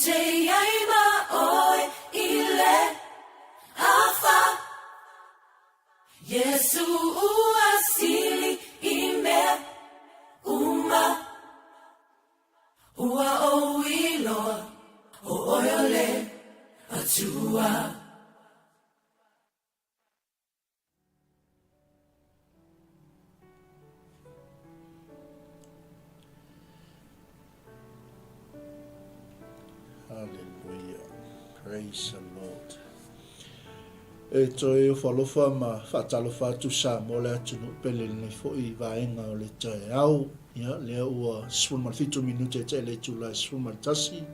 te iai ma oe i le afa Yesu ua sili i mea uma Ua ou iloa o oe o le Atua. Hallelujah. Praise the Lord. E toe ofo alofa ma faatalofa atu Samoa le atunuu pele lenei foi vaega o le taeao. Ia, lea ua 17 minute e tea i le itula e 11.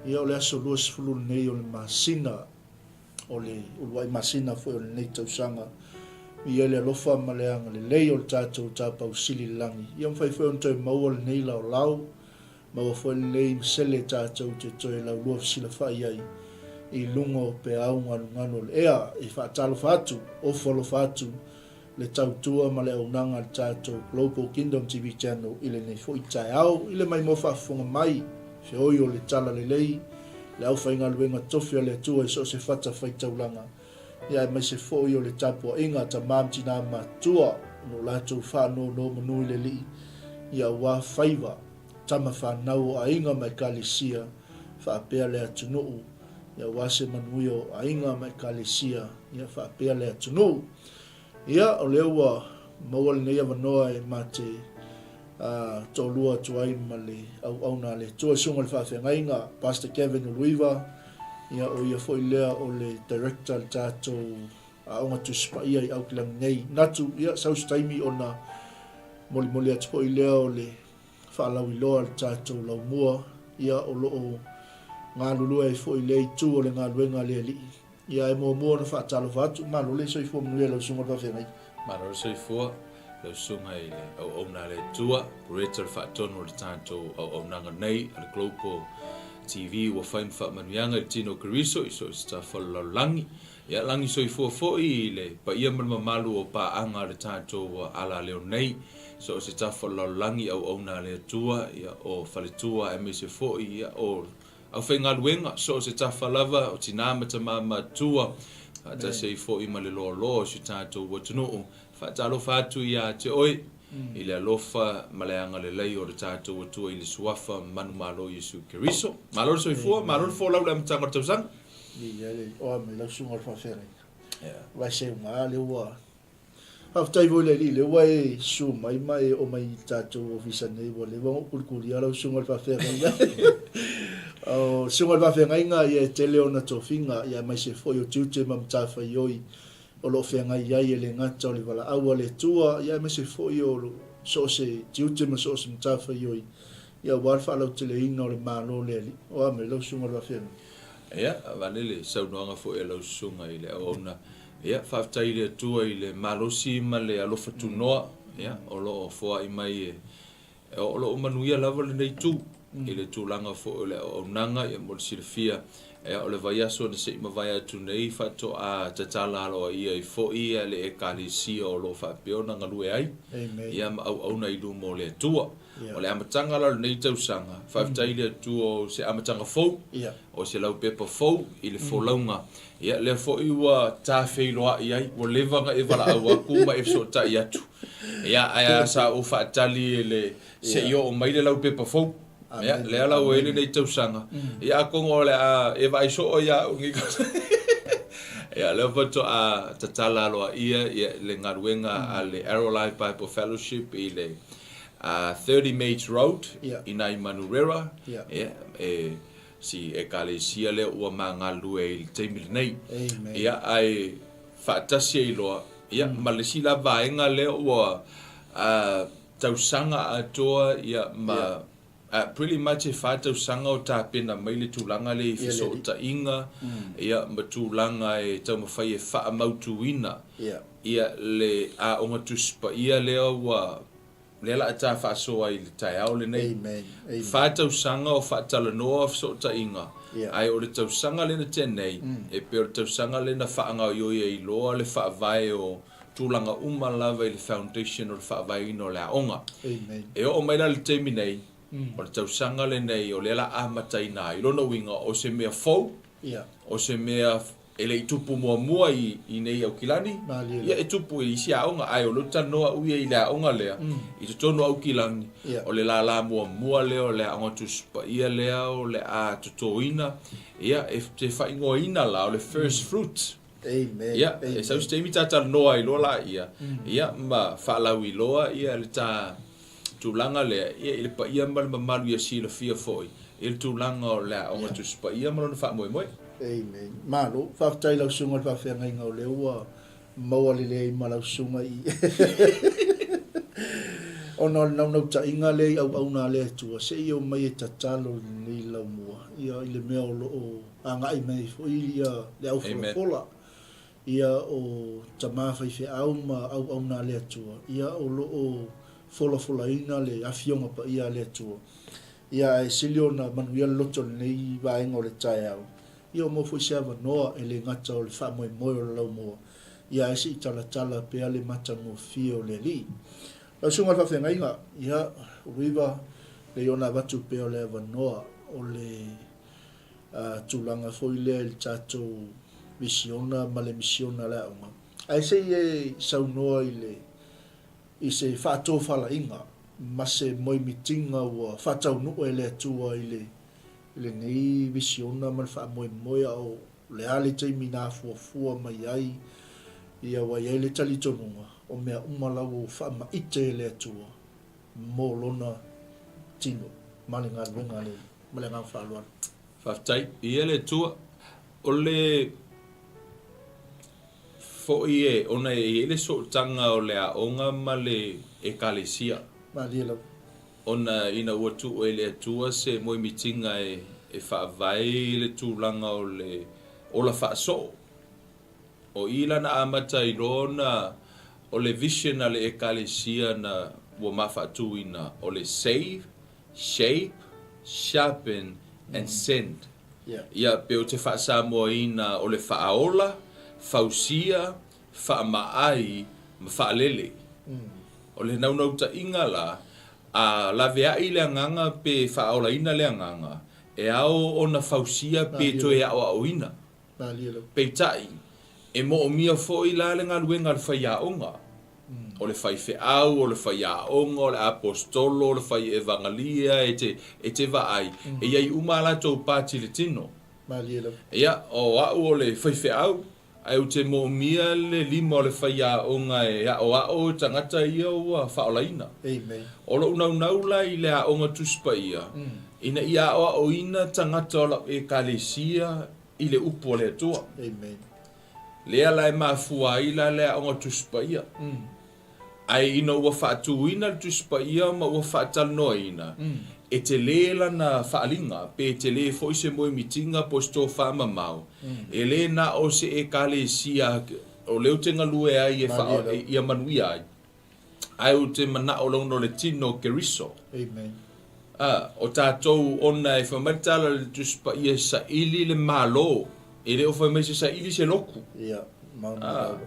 Ia, o le aso 20 lenei o le masina o le uluai masina foi o lenei tausaga. Viia le alofa ma le agalelei o le tatou Tapausili i le lagi. Ia mafai foi ona toe maua lenei laolao, maua foi lenei masele tatou te toe laulua fesilafai ai i luga o peau galugalu o le ea. E faatalofa atu, ofo alofa atu le tautua ma le auaunaga a le tatou Global Kingdom TV Channel i lenei foi taeao. I le maimoa faafofoga mai, feoi o le Talalelei, le aufaigaluega tofi a le Atua i so o se fata faitaulaga, ia aemaise foi o le tapuaiga a tama ma tinā matutua o lo o latou faanonomanu i le Alii, ia aua faiva, tama fanau o aiga ma ekalesia, faapea le atunuu, ia aua se manuia o aiga ma ekalesia, ia faapea le atunuu. Ia, o lea ua maua lenei avanoa e ma te toalua atu ai ma le auauna a le Atua, Susuga i le Faafeagaiga, Pastor Kevin Uluiva, ia o ia foi lea o le Director o le tatou Aoga Tusi Paia i Aukilani nei. Natu, ia, sau se taimi ona molimoli atu foi lea o le faalauiloa a le tatou laumua, ia o lo o galulue ai foi lea itu o le galuega a le Alii. Ia ae muamua ona faatalofa atu, malo le soifua manuia i lau susuga i le faafeagaiga. Malo le soifua lau susuga i le auauna a le Atua, Loretta le faatonu o le tatou auaunaga nei a le Global TV ua fai ma faamanuiaga i le tino o Keriso i so o se tafa o le lalolagi. Ia lagi soifua foi i le paia ma le mamalu o paaga a le tatou alaleo nei i so o se tafa o le lalolagi, auauna a le Atua, ia o faletua aemaise foi ia o Aufaigaluega, so o se tafa lava o tinā ma tamā matua, faatasi ai foi ma le loaloa o si tatou atunuu. Faatalofa atu ia te oe i le alofa ma le agalelei o le tatou Atua i le Suafa manumalo Iesu Keriso. Malo le soifua, malo le folau i le amataga o le tausaga. Viia le oa mai lau susuga o le faafeagaiga. Vai seuga lea ua Faafetai foi i le Alii lea ua e susu mai ma e oo mai i le tatou ofisa nei, ua leva ona ou kulikulia lau susuga i le faafeagaiga. O le susuga i le faafeagaiga, ia e tele ona tofiga, ia aemaise foi o tiute ma matafaioi o lo o feagai ai, e le gata o le valaau a le Atua, ia aemaise foi o so o se tiute ma so o se matafaioi, ia aua le faalauteleina o le Malo o le Alii. O a mai lau susuga i le faafeagaiga? Ia, vale le saunoaga foi a lau susuga i le auauna. Ia, faafetai i le Atua i le malosi ma le alofa tunoa, ia, o lo o foai mai e, o lo o manuia lava lenei itu i le tulaga foi o le auaunaga, ia, mo le silafia, ia, o le vaiaso na se i mavae atu nei faatoa tatala aloaia ai foi le Ekalesia o lo o faapea ona galue ai, ia, ma auauna i luma o le Atua. O le amataga la o lenei tausaga, faafetai i le Atua o se amataga fou, o se laupepa fou i le folauga. Ia, lea foi ua tafeiloai ai, ua leva ona e valaau atu ma e fesootai atu. Ia, ae a sa ou faatali i le se i oo mai le laupepa fou. Ia, lea la ua i ai lenei tausaga. Ia, atonu o le a e vaai soo ia au i lenei tausaga. Ia, lea faatoa tatala aloaia le galuega a le Arrowlife Bible Fellowship i le 30 Mage Road i nai Manurewa, ia, e si Ekalesia lea ua ma galulue ai i le taimi lenei. Ia, ae faatasi ai loa, ia, ma le isi la vaega lea ua tausaga atoa, ia, ma pretty much e fa tausaga o tapena mai le tulaga lea i fesootaiga, ia, ma tulaga e taumafai e faamautuina Ia, le Aoga Tusi Paia lea ua, lea la a ta faasoa ai i le taeao lenei. Amen. Amen. Fa tausaga o faatalanoa fesootaiga, Yeah. ae o le tausaga lea na tea nei, e pei o le tausaga lea na faagaoioi ai loa le faavae o tulaga uma lava i le foundation o le faavaeina o le aoga. Amen. E oo mai la i le taimi nei, O le tausaga lenei o lea la amataina ai. Lona uiga o se mea fou, o se mea e le i tupu muamua i inei i Aukilani, ia e tupu i isi aoga, ae o lea ou te talanoa au ia i le aoga lea i totonu o Aukilani, o le lala muamua lea o le Aoga Tusi Paia lea o le a totoina, ia e te faaigoaina la o le first fruit. Ia, e sau se taimi ta talanoa ai loa laia, ia ma faalauiloa ia le ta tulaga lea, ia i le paia ma le mamalu ia silafia foi i le tulaga o le Aoga Tusi Paia ma lona faamoemoe. Amen. Malo. Faafetai i lau susuga i le faafeagaiga o lea ua maua lelei ai ma lau susuga i ona o le naunautaiga lea i auauna a le Atua, se i omai e tatalo lenei laumua, ia i le mea o lo o agai mai ai foi ia le aufolafola, ia o tama faifeau ma auauna a le Atua, ia o lo o folafolaina le Afioga Paia a le Atua. Ia ae sili ona manuia le loto i lenei vaega o le taeao, ia ua maua foi se avanoa e le gata o le faamoemoe o le laumua, ia ae se i talatala pea le matagofie o le Alii. Lau Susuga i le Faafeagaiga, ia, Uluiva, lei ona avatu pea o le avanoa o le tulaga foi lea i le tatou misiona ma le misiona a le aoga, ae se i e saunoa i le i se faatofalaiga ma se moemitiga ua faataunuu e le Atua i le lenei misiona ma le faamoemoe, a o le a le taimi na afuafua mai ai, ia ua i ai le talitonuga o mea uma la ua faamaite e le Atua mo Lona tino ma le galuega a le ma le agaga faaaloalo. Faafetai i le Atua. O le Foi e, ona e i ai le sootaga o le aoga ma le Ekalesia. Malie lava. Ona ina ua tuu e le Atua se moemitiga e faavae i le tulaga o le ola faasoo. O i la na amata ai loa ona o le vision a le Ekalesia na ua mafaatuina o le save, shape, sharpen and send. Ia, pe ou te faasamoaina o le faaola, fausia, faamaai ma faalele. O le naunautaiga la, a laveai le agaga pe faaolaina le agaga, e ao ona fausia pe toe aoaoina. Peitai, e moomia foi la le galuega a le faiaoga. O le faifeau, o le faiaoga, o le aposetolo, o le fai evagalia, e te, e te vaai, e i ai uma a latou pati i le tino. Ia, o au o le faifeau, ae ou te moomia le lima o le faiaoga e aoao i tagata ia ua faaolaina. O lou naunau la i le Aoga Tusi Paia, ina ia aoaoina tagata o lau Ekalesia i le Upu a le Atua. Lea la e mafua ai la le Aoga Tusi Paia. Ae ina ua faatuina le Tusi Paia ma ua faatalanoaina, e tele lana faaaliga, pe tele foi se moemitiga po o se tofamamao, e le na o se Ekalesia o lea ou te galue ai e ia manuia ai, Ae ou te manao lona o le tino o Keriso. Amen. A, o tatou ona e fai mai le tala i le Tusi Paia e saili le Malo, e le o fai mai se saili se lotu. Ia, maoni lava.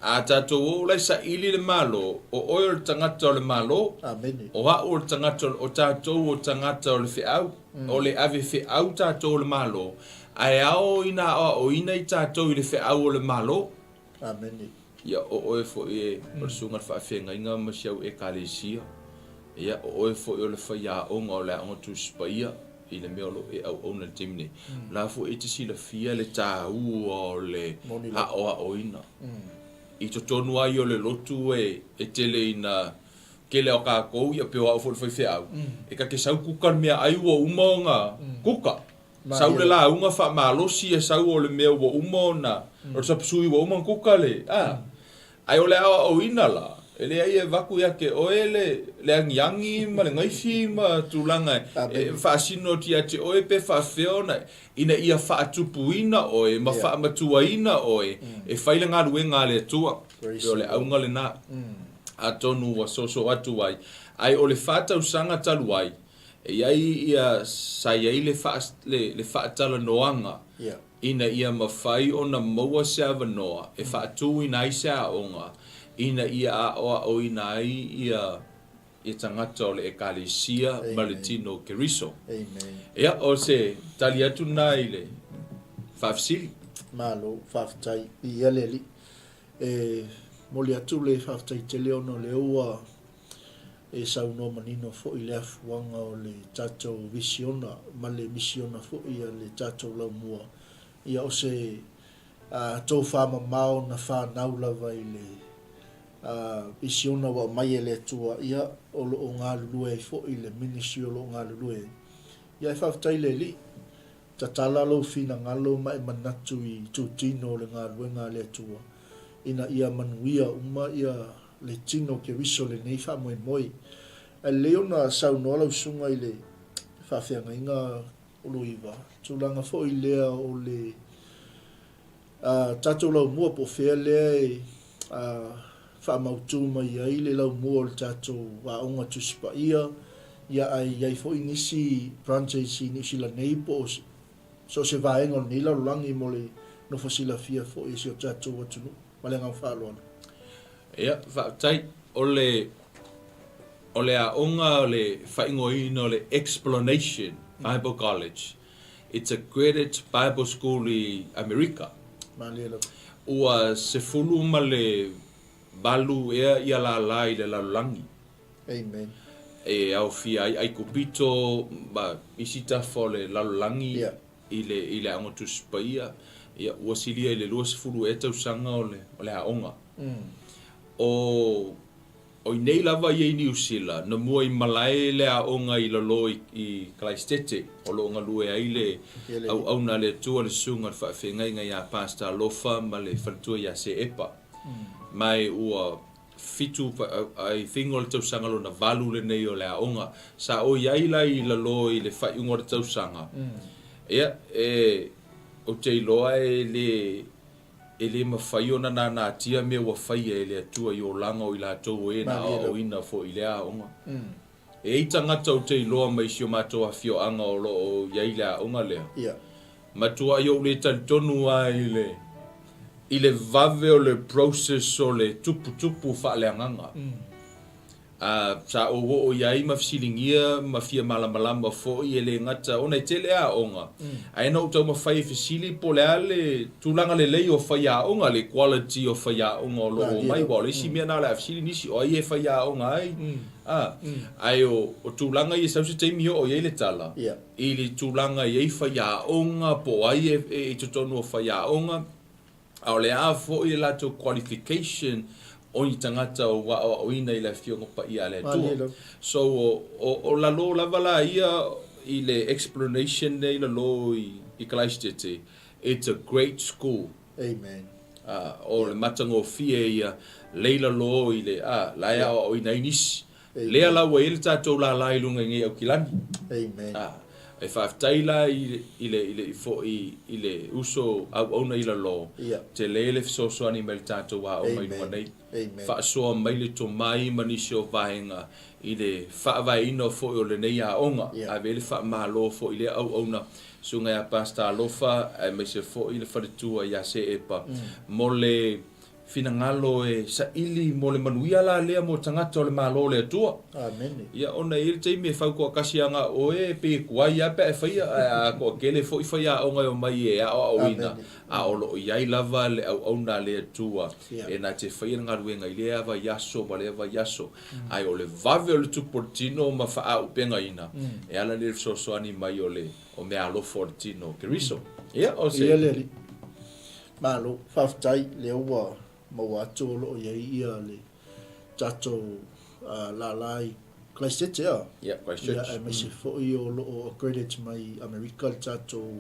A tatou o la e saili le Malo, o oe o le tagata o le Malo, Amene. o a'u o le tagata o tatou o tagata o le feau, o le ave feau tatou o le Malo, ae ao ina aoaoina i tatou i le feau o le Malo. Amene. Ia, o oe foi e, o le susuga i le faafeagaiga ma si au Ekalesia. Ia, o oe foi o le faiaoga o le Aoga Tusi Paia i le mea o lo o e auauna i le taimi nei. O la foi e te silafia le taua o le aoaoina. I totonu lava ia o le lotu e, e tele ina tele o tatou, ia pei o au foi le faifeau, e ta te sau kuka le meaai ua uma ona kuka. Sau le lauga faamalosi e sau o le mea ua uma ona, o le sapasui ua uma ona kuka le, a. Ae o le aoaoina la, e leai e avatu ia te oe le, le agiagi ma le gaifi ma tulaga e faasino atu ia te oe pe faafefea ona, ina ia faatupuina oe ma faamatuaina oe e fai le galuega a le Atua. Pei o le auga lena. Atonu ua soso atu ai. Ae o le fa tausaga talu ai, E i ai ia, sa i ai le faa, le, le faatalanoaga ina ia mafai ona maua se avanoa e faatuina ai se aoga ina ia aoaoina ai ia ia tagata o le Ekalesia ma le Tino o Keriso. Amen. Ia, o se tali atu lena i le faafesili. Malo, faafetai. Viia le Alii. E momoli atu le faafetai tele ona o lea ua e saunoa manino foi i le afuaga o le tatou visiona ma le misiona foi a le tatou laumua. Ia o se tofa mamao na fanau lava i le visiona ua aumai e le Atua, ia o lo o galulue ai foi le ministry o lo o galulue ai. Ia e faafetai i le Alii, tatala lou finagalo ma e manatu i itutino o le galuega a le Atua, ina ia manuia uma ia le tino Keriso lenei faamoemoe. Ae lelei ona saunoa lau susuga i le faafeagaiga Uluiva, tulaga foi lea o le tatou laumua po o fea lea e faamautu mai ai le laumua o le tatou Aoga Tusi Paia, ia ae i ai foi nisi branches i Niu Sila nei po o so o se vaega o lenei lalolagi mo le nofo silafia foi e si o tatou atunuu. Ma le agaga faaaloalo. Ia, faafetai. O le O le aoga o le faaigoaina o le Explanation Bible College, it's accredited Bible School i Amerika. Malie lava. Ua 18 ea ia lala i le lalolagi. Amen. E aofia ai Aikupito ma isi tafa o le lalolagi i le i le Aoga Tusi Paia. Ia, ua silia i le 20 ea tausaga o le o le aoga. O O i nei lava ia i Niu Sila, na mua i malae le aoga i lalo i Kalaisitete, o lo o galue ai le auauna a le Atua le Susuga le Faafeagaiga ia Pastor Alofa ma le faletua ia Seepa. Ma e ua fitu, I think o le tausaga lona valu lenei o le aoga. Sa o i ai la i lalo i le faaiuga o le tausaga. Ia, e, ou te iloa e le E le mafai ona nānātia mea ua faia e le Atua i olaga o i latou o e na aoaoina foi i lea aoga. E i ai tagata ou te iloa mai si o matou afioaga o lo o i ai le aoga lea. Matuai ou le talitonu lava i le i le vave o le process o le tuputupu faaleagaga. A, sa ou oo i ai ma fesiligia ma fia malamalama foi, e le gata ona e tele aoga, ae na ou taumafai e fesili po o le a le tulaga lelei o faiaoga, le quality o faiaoga o lo o omai, aua o le isi mea na o le a fesili nisi, o ai e faiaoga ai, a, ae o, o tulaga ia e sau se taimi oo i ai le tala, i le tulaga e i ai faiaoga, po o ai e i totonu o faiaoga. A o le a foi le latou qualification o ni tagata ua aoaoina i le Afioga Paia a le Atua. So o, o, o lalo lava la ia i le explanation lea i lalo i, i Kalaisitete, it's a great school. Amen. A, o le matagofie ia lei lalo i le, a, la e aoaoina ai nisi. Lea la ua i ai le tatou lala i luga i nei Aukilani. Amen. A, e faafetai la i, i le, i le, foi i le uso auauna i lalo, Ia. tele le fesoasoani mai le tatou aoga i luga nei. Amen. Faasoa mai le tomai ma nisi o vaega i le faavaeina foi o lenei aoga. Ia. Ave ai le faamalo foi i lea auauna, Susuga ia Pastor Alofa aemaise foi le faletua ia Seepa mo le Finagalo e saili mo le manuia la lea mo tagata o le Malo o le Atua. Amene. Ia, ona e i ai le taimi e fau toatasi lava na o oe, e pei e tuai lava pe a e faia, ae a toatele foi faiaoga e omai e aoaoina, a o lo o i ai lava le auauna a le Atua e na te faia le galuega i lea vaiaso ma lea vaiaso. Ae o le vave o le tupu o le tino ma faaaupegaina, e ala lea i le fesoasoani mai o le o meaalofa o le tino o Keriso. Ia, o se. Ia le Alii. Malo, faafetai, lea ua maua atu o lo o i ai ia le tatou lala i Christchurch ea? Ia, Christchurch. Ia, aemaise foi o lo o accredit mai Amerika le tatou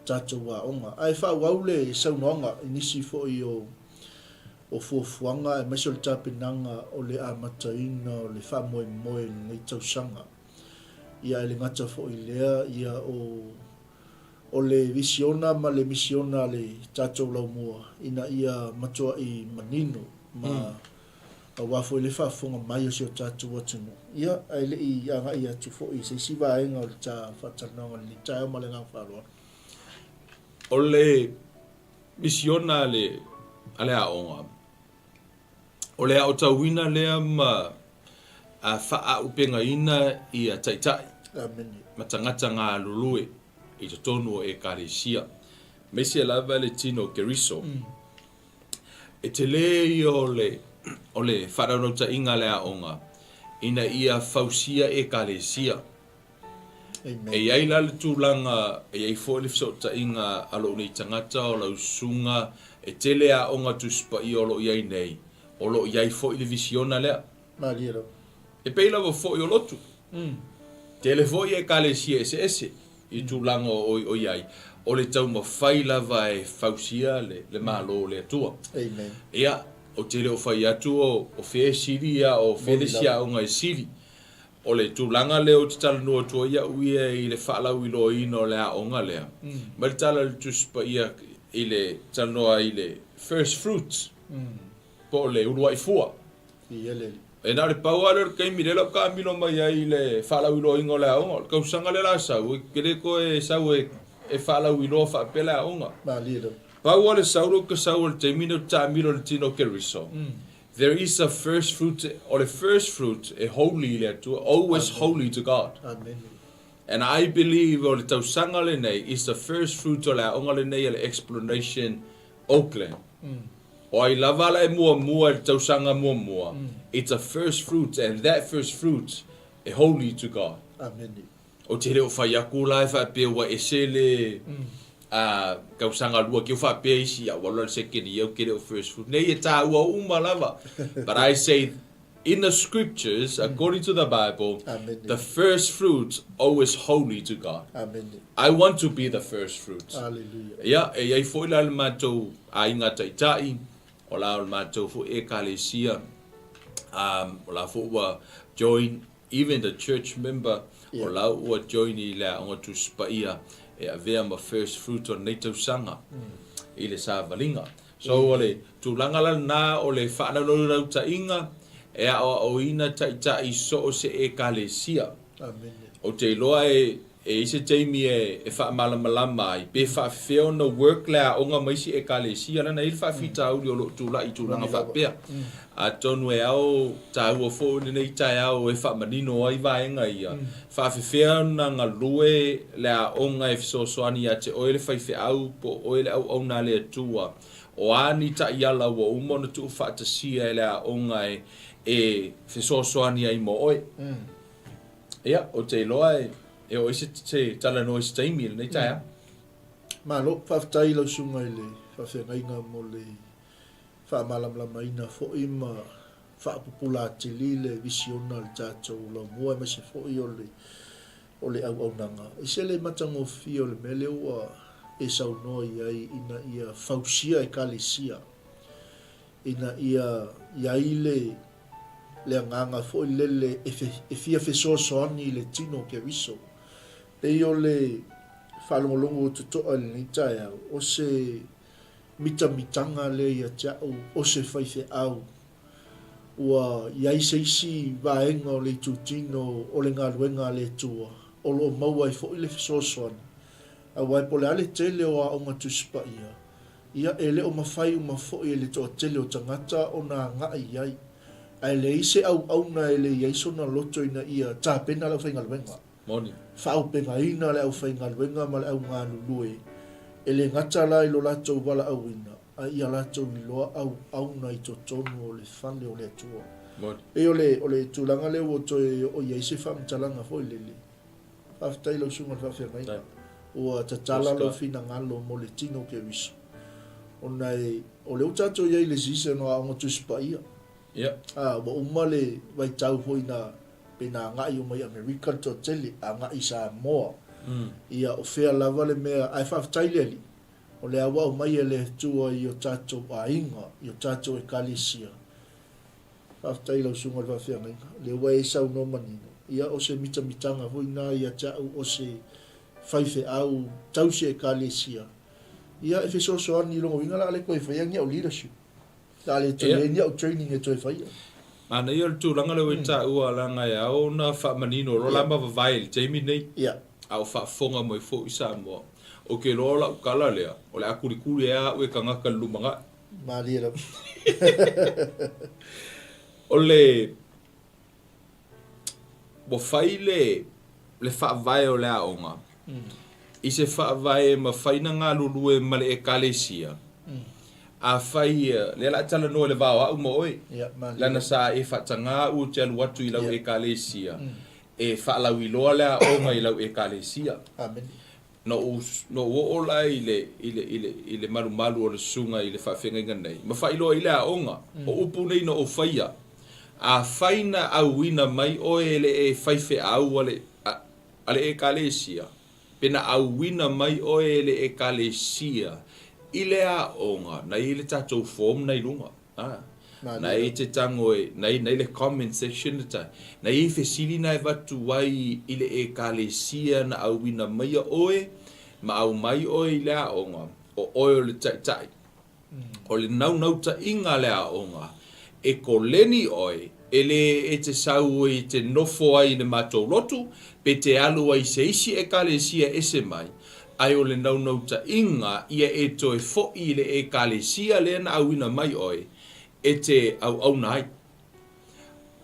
tatou aoga. Ae faaauau le saunoaga i nisi foi o o fuafuaga aemaise o le tapenaga o le amataina o le faamoemoe i lenei tausaga. Ia ae le gata foi i lea, ia o o le visiona ma le misiona a le tatou laumua ina ia matuai manino ma aua foi le faafofoga mai o si o tatou atunuu. Ia, ae le i agai atu foi i se isi vaega o le ta faatalanoaga i lenei taeao ma le agaga faaaloalo. O le misiona a le a le aoga, o le aotauina lea ma. Faaaupegaina ia taitai Amene. ma tagata galulue i totonu o Ekalesia, aemaise lava le tino o Keriso. E tele ia o le o le faanaunautai-ga a le aoga ina ia fausia Ekalesia. Amen. E i ai la le tulaga, e i ai foi le fesootaiga a lou nei tagata o lau susuga, e tele aoga Tusi Paia o lo o i ai nei, o lo o i ai foi le visiona lea. Malie lava. E pei lava foi o lotu. Tele foi Ekalesia eseese i tulaga o i ai, o le taumafai lava e fausia le Malo o le Atua. Amen. Ia, ou te le o fai atu o fea e sili a o fea le Moni lava. isi aoga e sili. O le tulaga lea ou te talanoa atu ai au ia i le faalauiloaina o le aoga lea, mai le Tala o le Tusi Paia i le talanoa i le first fruits, po o le uluai fua. I ele. E na o le pau lava lea o le taimi lea la ua taamilo mai ai i le faalauiloaina o le aoga. O le tausaga lea la sau, e te le toe sau e e faalauiloa faapea le aoga. Malie lava. Pau lava le sau lea ou te sau ai i le taimi lea ou te taamilo i le tino o Keriso. There is a first fruit, o le first fruit e holy i le Atua, always holy to God. Amene. And I believe o le tausaga lenei is the first fruit o le aoga lenei a le Explanation Oakland. O ai lava la e muamua i le tausaga muamua, it's a first fruit and that first fruit e holy to God. Amene. Ou te le o fai aku la e faapea ua ese le a tausaga lua ke faapea isi a ua alu la i le second year ou te le o first fruit. Nei e taua uma lava. But I say in the scriptures, according to the Bible, Amene. the first fruit always holy to God. Amene. I want to be the first fruit. Hallelujah. Ia, e i ai foi la le matou aiga taitai, o la o le matou foi Ekalesia, um, o la foi ua join even the church member, Yeah. o la ua join i le Aoga Tusi Paia e avea ma first fruit o lenei tausaga i le savaliga. So o le tulaga la lena o le faanaunaunautaiga e aoaoina taitai so o se Ekalesia. Amene. Ou te iloa e e i ai se taimi e e faamalamalama ai pe faafefea ona work le aoga ma isi Ekalesia lana e i ai le faafitauli o lo o tulai i tulaga Moni lava. faapea. Atonu e ao taua foi lenei taeao e faamanino ai vaega ia, faafefea ona galue le aoga e fesoasoani ia te oe le faifeau po o oe le auauna a le Atua. O a ni taiala ua uma ona tuufaatasia e le aoga e e fesoasoani ai mo oe. Ia, ou te iloa e e oo ai se se talanoa i se taimi i lenei taeao. Malo, faafetai i lau susuga i le faafeagaiga mo le faamalamalamaina foi ma faapupula atili le visiona o le tatou laumua aemaise foi o le o le auaunaga. I se le matagofie o le mea lea ua e saunoa i ai ina ia fausia Ekalesia ina ia i ai le le agaga foi lele e e fia fesoasoani i le tino o Keriso. Pei o le faalogologo totoa i lenei taeao, o se mitamitaga lea ia te au o se faifeau ua i ai se isi vaega o le itutino o le galuega a le Atua o lo o maua ai foi le fesoasoani, aua e po o le a le tele o aoga Tusi Paia, Ia, e le o mafai uma foi e le toatele o tagata ona agai i ai, ae leai se auauna e le i ai sona loto ina ia tapena le aufaigaluega. Moni. Faaopegaina le aufaigaluega ma le augalulue, e le gata la i lo latou valaauina, a ia latou iloa auauna i totonu o le fale o le Atua. Moni. Pei o le, o le tulaga lea ua toe oo i ai se faamatalaga foi lele, Faafetai i lau susuga i le faafeagaiga. Ua tatala lou finagalo mo le tino o Keriso. Ona e, o lea ua tatou i ai i le season o Aoga Tusi Paia. A, ua uma le vaitau foi na, pei na agai uma i Amerika le toatele, agai i Samoa. Ia, o fea lava le mea, ae faafetai i le Alii, o lea ua aumai e le Atua i o tatou aiga, i o tatou Ekalesia, Faafetai i lau susuga i le faafeagaiga, lea ua e saunoa manino, ia o se mitamitaga foi lena ia te au o se faifeau tausi ekalesia, ia e fesoasoani i lona uiga o le a le toe faia ni au leadership, o le a le toe i ai ni au training e toe faia. Manaia o le tulaga lea ua e taua leaga e ao ona faamanino loa la ma vavae i le taimi lenei, a o faafofoga mai foi i Samoa. Ou te iloa o lau tala lea, o le a kulikuli ai lava au e tagata i le lumanai. Malie lava. O le Ua fai le le faavae o le aoga i se faavae e mafai ona galulue ma le Ekalesia. Afai, lea o le a talanoa i le va o au ma oe, leaga sa e faataga au ou te alu atu i lau Ekalesia e faalauiloa le aoga i lau Ekalesia. Na ou, na ou oo la i le, i le, i le, i le malumalu o le susuga i le faafeagaiga nei, ma faailoa ai le aoga. O upu nei na ou faia, Afai na auina mai oe e le faifeau a le, a le Ekalesia, pe na auina mai oe e le Ekalesia i le aoga, na i ai le tatou form na i luga. A, na e te tago e, na i, na i le comment section le tai, na i ai fesili na e avatu ai i le Ekalesia na auina maia oe ma aumai oe i le aoga, o oe o le taitai. O le naunautaiga a le aoga, e koleni oe, e le e te sau e te nofo ai i le matou lotu, pe te alu ai i se isi Ekalesia ese mai, ae o le naunautaiga ia e toe foʻi i le Ekalesia lea na auina mai oe e te auauna ai.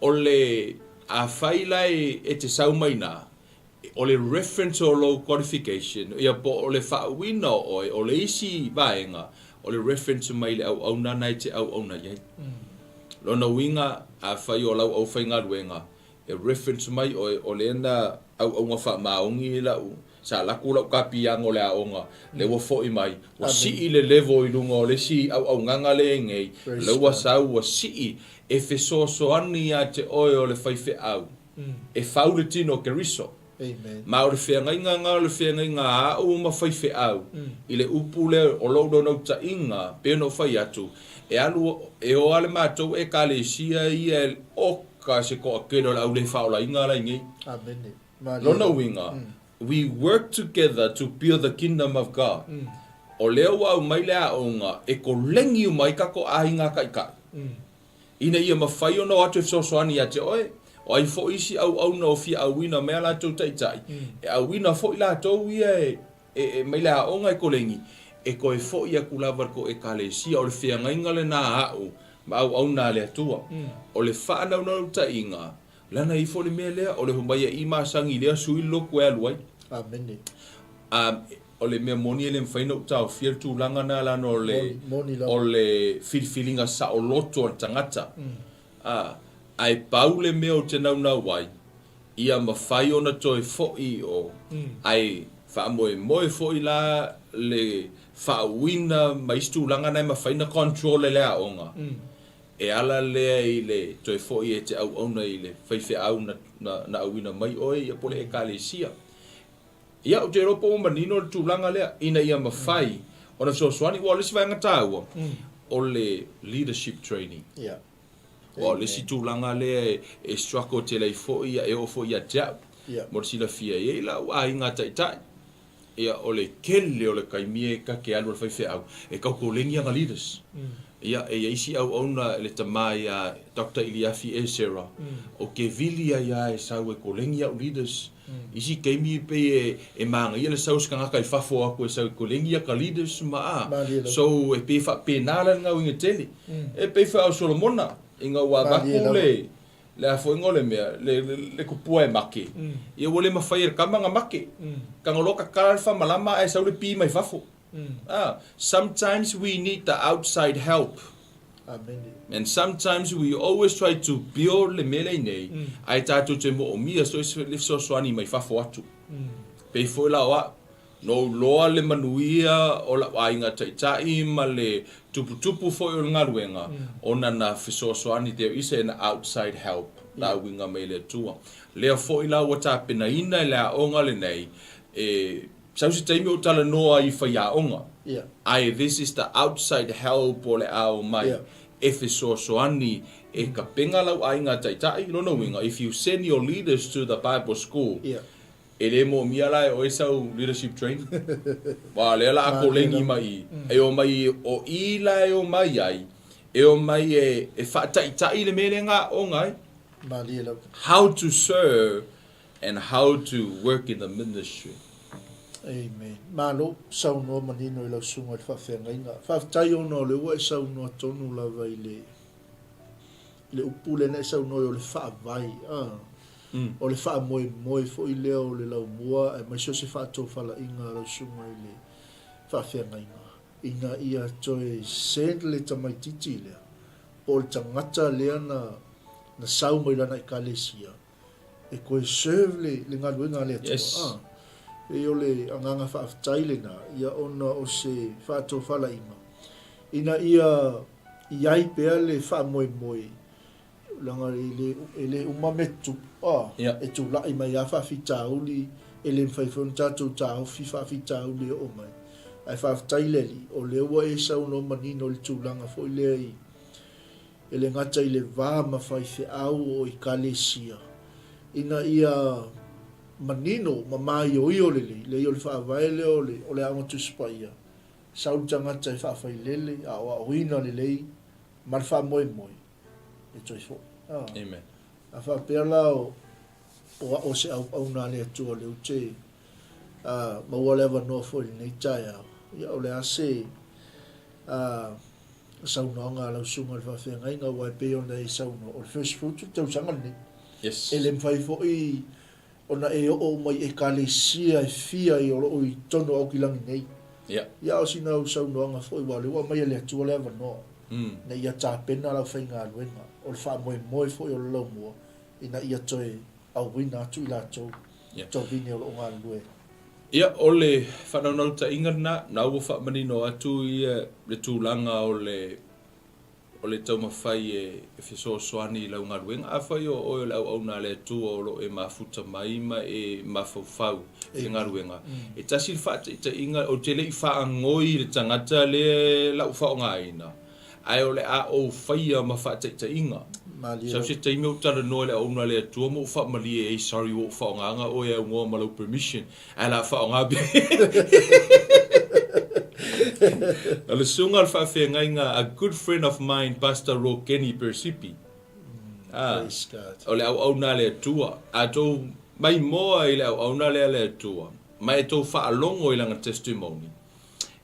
O le afai la e te sau mai ina, o le reference o lou qualification, ia po o le faauiina o oe, o le isi vaega, o le reference mai le auauna na e te auauna i ai. Lona uiga, afai o lau aufaigaluega, E reference mai oe, o lea na auauga faamaoni lau, sa alu atu lau kapiaga o le aoga, lea ua foi mai, ua sii le level i luga o le isi auaunaga lea e nei, lea ua sau ua sii, e fesoasoani ia te oe o le faifeau, e fau le tino o Keriso. Ma o le feagaiga lena o le feagaiga a au ma faifeau, i le upu lea o lou naunautaiga, pei ona ou fai atu, e alu, e o lava le matou Ekalesia ia e, oka se toatele o le au le faaolaina la i nei. Amene. Lona uiga, we work together to build the kingdom of God. O lea ua aumai le aoga e kolegi uma ai tatou aiga taitai, ina ia mafai ona o atu e fesoasoani ia te oe. O ai foi isi auauna o fia auina mai a latou taitai, e auina foi latou ia e E mai le aoga e kolegi, e toe foi atu lava i le tou Ekalesia. O le feagaiga lena a au ma auauna a le Atua. O le faanaunaunautaiga, leaga e i ai foi le mea lea, o le homai e i masani i lea sui le lotu e alu ai. Amene. A, o le mea moni e le mafai ona ou taofia le tulaga lena leaga o le, Moni lava. o le filifiliga saoloto a le tagata. A, ae pau le mea ou te naunau ai, ia mafai ona toe foi i o, ae faamoemoe foi la le faauuina ma isi tulaga na e mafai ona control e le aoga, e ala lea i le toe foi e te auauna i le faifeau na auina mai oe ia po o le Ekalesia. Ia, ou te iloa po ua manino le tulaga lea, ina ia mafai ona fesoasoani, aua o le isi vaega taua, o le leadership training. Aua o le isi tulaga lea e struggle tele ai foi, e oo foi ia te au. Mo le silafia, e i ai lau aiga taitai, ia o le tele o le taimi e ta te alu a le faifeau, e tau koleni ana leaders. Ia, e i ai isi auauna le tama ia Doctor Iliafi Esera, ou te vili ai lava e sau e koleni au leaders. Isi taimi pei e e manaia le sau o se tagata i fafo atu e sau e koleni ia ka leaders ma a. So e pei e faapena la le galuega tele. E pei foi a o Solomona ina ua avatu le le a foi o le mea le le tupua e make, ia ua le mafai e le tama ona make. Tago loa tatala le famalama ae sau le pi mai fafo. Ah, sometimes we need the outside help. Amene. And sometimes we always try to build le mea lea nei, ae tatou te moomia so le fesoasoani mai fafo atu. Pei foi la o au, na ou loa le manuia o lau aiga taitai ma le tuputupu foi o le galuega, ona na fesoasoani, there is an outside help na auiga mai e le Atua. Lea foi la ua tapenaina e le aoga lenei, e Sau se taimi ou talanoa ai i faiaoga, ae this is the outside help o le a omai e fesoasoani e kapena lau aiga taitai, lona uiga, if you send your leaders to the Bible school, e le moomia la e oe sau leadership training. Aua o lea la a kolegi mai i, e omai, o i la e omai ai, e omai e faataitai le mea lea na aoga ai. How to serve And how to work in the ministry. Amen. Malo, saunoa manino i lau susuga i le faafeagaiga. Faafetai ona o lea ua e saunoa tonu lava i le i le upu lea na e saunoa ai o le faavae. Ah. O le faamoemoe foi lea o le laumua aemaise o se faatofalaiga a lau susuga i le faafeagaiga ina ia toe send le tamaitiiti lea po o le tagata lea na na sau mai lana ekalesia e toe serve le le galuega a le Atua. Yes. A. Pei o le agaga faafetai lena ia ona o se faatofalaiga ina ia i ai pea le faamoemoe Leaga e le, e le uma mea tutupu, a, Ia. e tulai mai lava faafitauli, e le mafai foi ona tatou taofi faafitauli e oo mai. Ae faafetai i le Alii, o lea ua e saunoa manino i le tulaga foi lea i, e le gata i le va ma faifeau o Ekalesia, ina ia manino ma maioio lelei, leai o le faavae lea o le, o le Aoga Tusi Paia, sau le tagata e faafailele, aoaoina lelei ma le faamoemoe, e toe foi. A. Amen. A faapea la o, o a'o se auauna a le Atua o lea ou te a, maua le avanoa foi i lenei taeao, ia o le a se a, saunoaga a lau susuga i le faafeagaiga, aua e pei ona e saunoa, o le first fruit o le tausaga lenei. Yes. E le mafai foi ona e oo uma i Ekalesia e fia i o lo o i totonu o Aukilagi nei. Ia. Ia, o sina au saunoaga foi, aua o lea ua aumai e le Atua le avanoa, mm. ina ia tapena lau faigaluega, o le faamoemoe foi o le laumua, ina ia toe auina atu i latou Ia. tovine o lo o galulue. Ia, o le faanaunautaiga lena, na ua faamanino atu ia le tulaga o le o le taumafai e fesoasoani i lau galuega. Afai o oe o le auauna a le Atua o lo o e mafuta mai ma e mafaufau i le galuega, e tasi le faataitaiga, ou te le i faagoi i le tagata lea lau faaaogaina, ae o le a ou faia ma faataitaiga. Sau se taimi ou talanoa i le auauna a le Atua ma ou faamalie ai, sorry ua ou faaaogaina oe e aunoa ma lau permission, Ae la faaaoga pea. O le susuga o le faafeagaiga, a good friend of mine, Pastor Rokeni Persipi. Ah, Praise God. o le auauna a le Atua. A tou maimoa i le auauna lea a le Atua, ma e tou faalogo i lana testimony,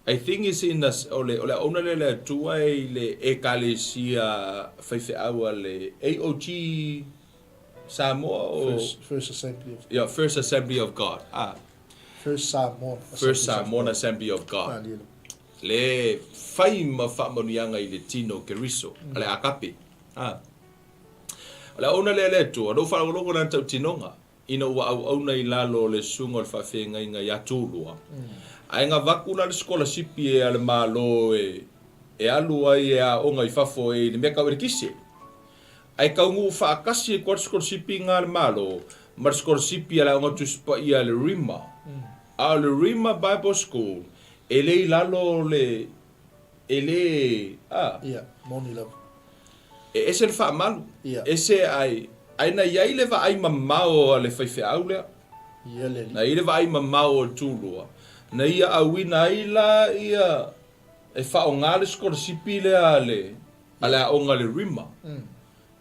I think is in the, o le, o le auauna lea a le Atua e i le Ekalesia faifeau a le AOG Samoa o First, First Assembly of Yeah, First Assembly of God. Ah. First Samoan First Samoan Assembly of God. Le fai ma faamanuiaga i le tino o Keriso, mm. le agape. Ah. O le auauna lea le Atua, na ou faalogologo lana tautinoga, ina ua auauna i lalo o le susuga o le faafeagaiga ia Tulua. Mm. Ae gavaku la le sikolasipi e a le Malo e, e alu ai e aoga i fafo e i le mea tau elekise. Ae taunuu faatasi ai koa le sikolasipi nga a le Malo ma le sikolasipi a le Aoga Tusi Paia a le Rima. A o le Rima Bible School, e le i lalo o le, e le, a. Ia, moni lava. E ese le faamalu, Ia. ese ae, ae na i ai le vaai mamao a le faifeau lea. Ia le alii. Na i ai le vaai mamao o le Tulua, na ia auina ai la ia, e faaaoga le sikolasipi lea a le, a le aoga le Rima,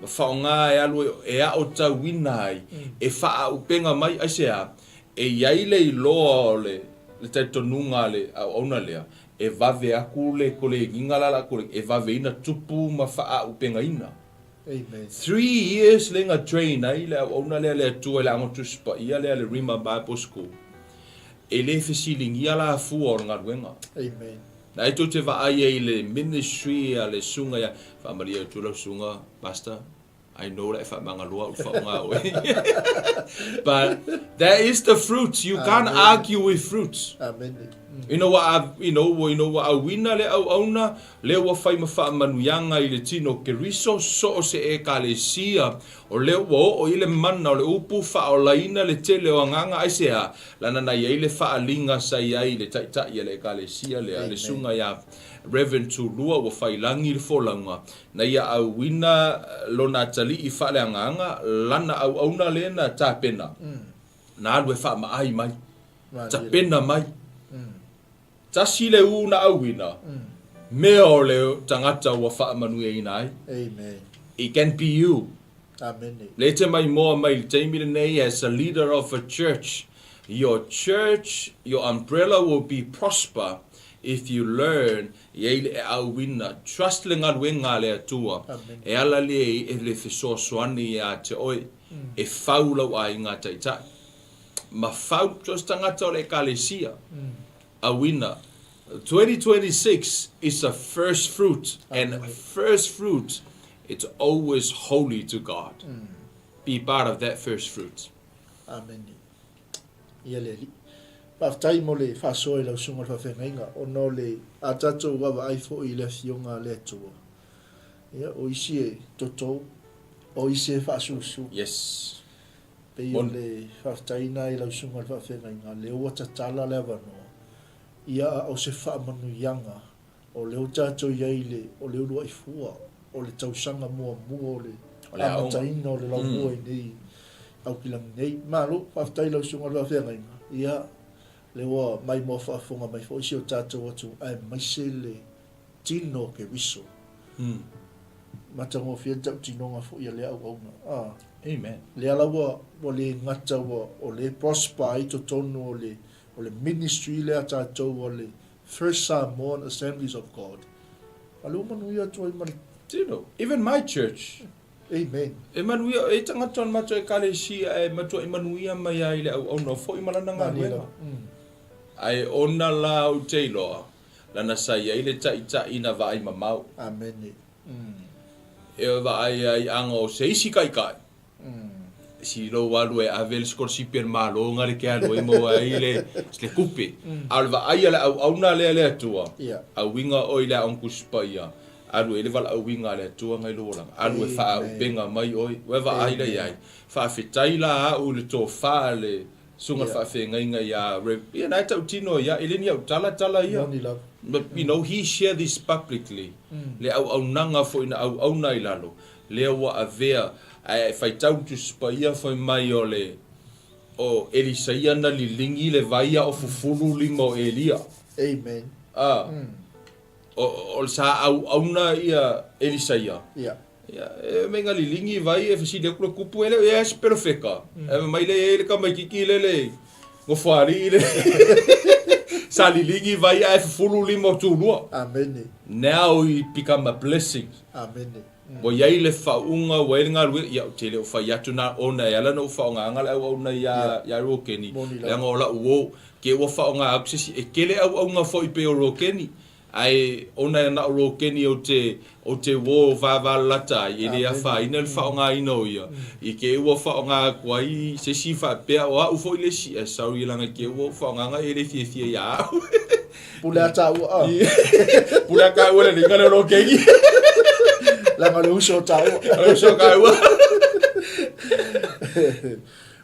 ma faaaoga e alu e aotauina ai, e faaaupega mai, aisea, e i ai le iloa o le le talitonuga a le auauna lea, e vave aku le kolegiga la la kolegi, e vaveina tupu ma faaaupegaina. Amen. 3 years lea na train ai le auauna lea a le Atua i le Aoga Tusi Paia lea a le Rima Bible School. E le fesiligia la fua o le galuega. Amen. Na ai tou te vaai ai i le ministry a le susuga ia, faamalie atu lau susuga pastor, I know la e faamagaloa au faaaoga oe. But that is the fruits, you can't argue with fruits. Amen. Ina ua, you know, ina ua auina le auauna, lea ua fai ma faamanuiaga i le tino o Keriso, so o se Ekalesia, o lea ua oo i le mana o le upu faaolaina le tele o agaga, aisea? Lana na i ai le faaaliga sa i ai i le Taitai a le Ekalesia lea, le Susuga ia Rev. Tulua ua fai lagi le folauga, na ia auina lona atalii faaleagaga, lana auauna lea na tapena, na alu e faamaai mai, tapena mai. Tasi le u na auina, mea o le tagata ua faamanuiaina ai. Amen. It can be you. Amen. Le te maimoa mai i le taimi lenei as a leader of a church, your church, your umbrella will be prosper. If you learn, e i ai le auina, trust le galuega a le Atua, e ala lea i le fesoasoani ia te oe e fau lau aiga taitai. Ma fau, so o se tagata o le Ekalesia, auina, 2026 is a first fruit, and first fruit, it's always holy to God. Be part of that first fruit. Amene. Ia le Alii. Faafetai mo le faasoa i lau Susuga o le Faafeagaiga, ona o le a tatou vaavaai foi i le Afioga a le Atua. Ia, o isi e toto, o isi e faasusu. Yes. Pei o le faafetai lena i lau Susuga o le Faafeagaiga, lea ua tatala le avanoa, ia a o se faamanuiaga O lea ua tatou i ai i le, o le uluai fua o le tausaga muamua o le amataina o le laumua i nei Aukilani nei. Malo, faafetai i lau Susuga i le Faafeagaiga. Ia, lea ua maimoa faafofoga mai foi si o tatou atunuu aemaise le tino o Keriso. Matagofie le tautinoga foi a lea auauna. A. Amen. Lea la ua, ua le gata ua, o lea e prosper ai totonu o le, o le ministry lea a tatou a le First Samoan Assemblies of God, a lea ua manuia atu ai ma le. Tino, even my church. Amen. E manuia, e tagata o le matou ekalesia e matuai manuia mai ai i le auauna foi ma lana galuega. Ae ona la ou te iloa, lana sa i ai le taitai na vaai mamao. Amene. E vaai ai aga o se isi taitai. Si lou alu e ave le sikolasipi a le Malo nga le ke alu ai maua ai le le tupe. A o le vaai a le auauna lea a le Atua, auiga oe i le Aoga Tusi Paia, alu e i ai le valaauiga a le Atua nga i lou olaga, alu e faaauupega mai oe, ua e vaai la i ai. Faafetai la au i le tofa a le Susuga i le Faafeagaiga ia Rev. Ia na e tautino ia, e le ni au tala tala ia. You know, he share this publicly, le auaunaga foi na auauna i lalo, lea ua avea, ae faitau le Tusi Paia fai mai o le, o Elisaia na liligi le vai a o fufulu lima o Elia. Amen. A, o, o le sa auauna ia Elisaia. Ia. Ia, e mei nga liligi vai e fesili atu le tupu, e le o i ai se perofeta. Ae fai mai le, e i ai le tamaititi lele i Nofoalii le sa liligi vai ae fufulu lima o Tumua. Amene. Now it become a blessing. Amene. Ua i ai le faauuga, ua i ai le galuega, ia ou te le o fai atu na ona e ala ona ou faaaogaina le auauna ia ia Rokeni, leaga o lau uo, ke ua faaaoga atu se isi, e tele auauna foi pei o Rokeni, ae ona e na o Rokeni ou te ou te uo vavalalata ai, e le afaina le faaaogaina o ia, i te i ua faaaoga atu ai se isi faapea o au foi le isi, ae sorry leaga i te i ua ou faaaogaina e le fiafia ia au. Pule a tāua a. Pule a tāua le ringa le o kengi. Leaga o le uso o tāua. O le uso o tāua.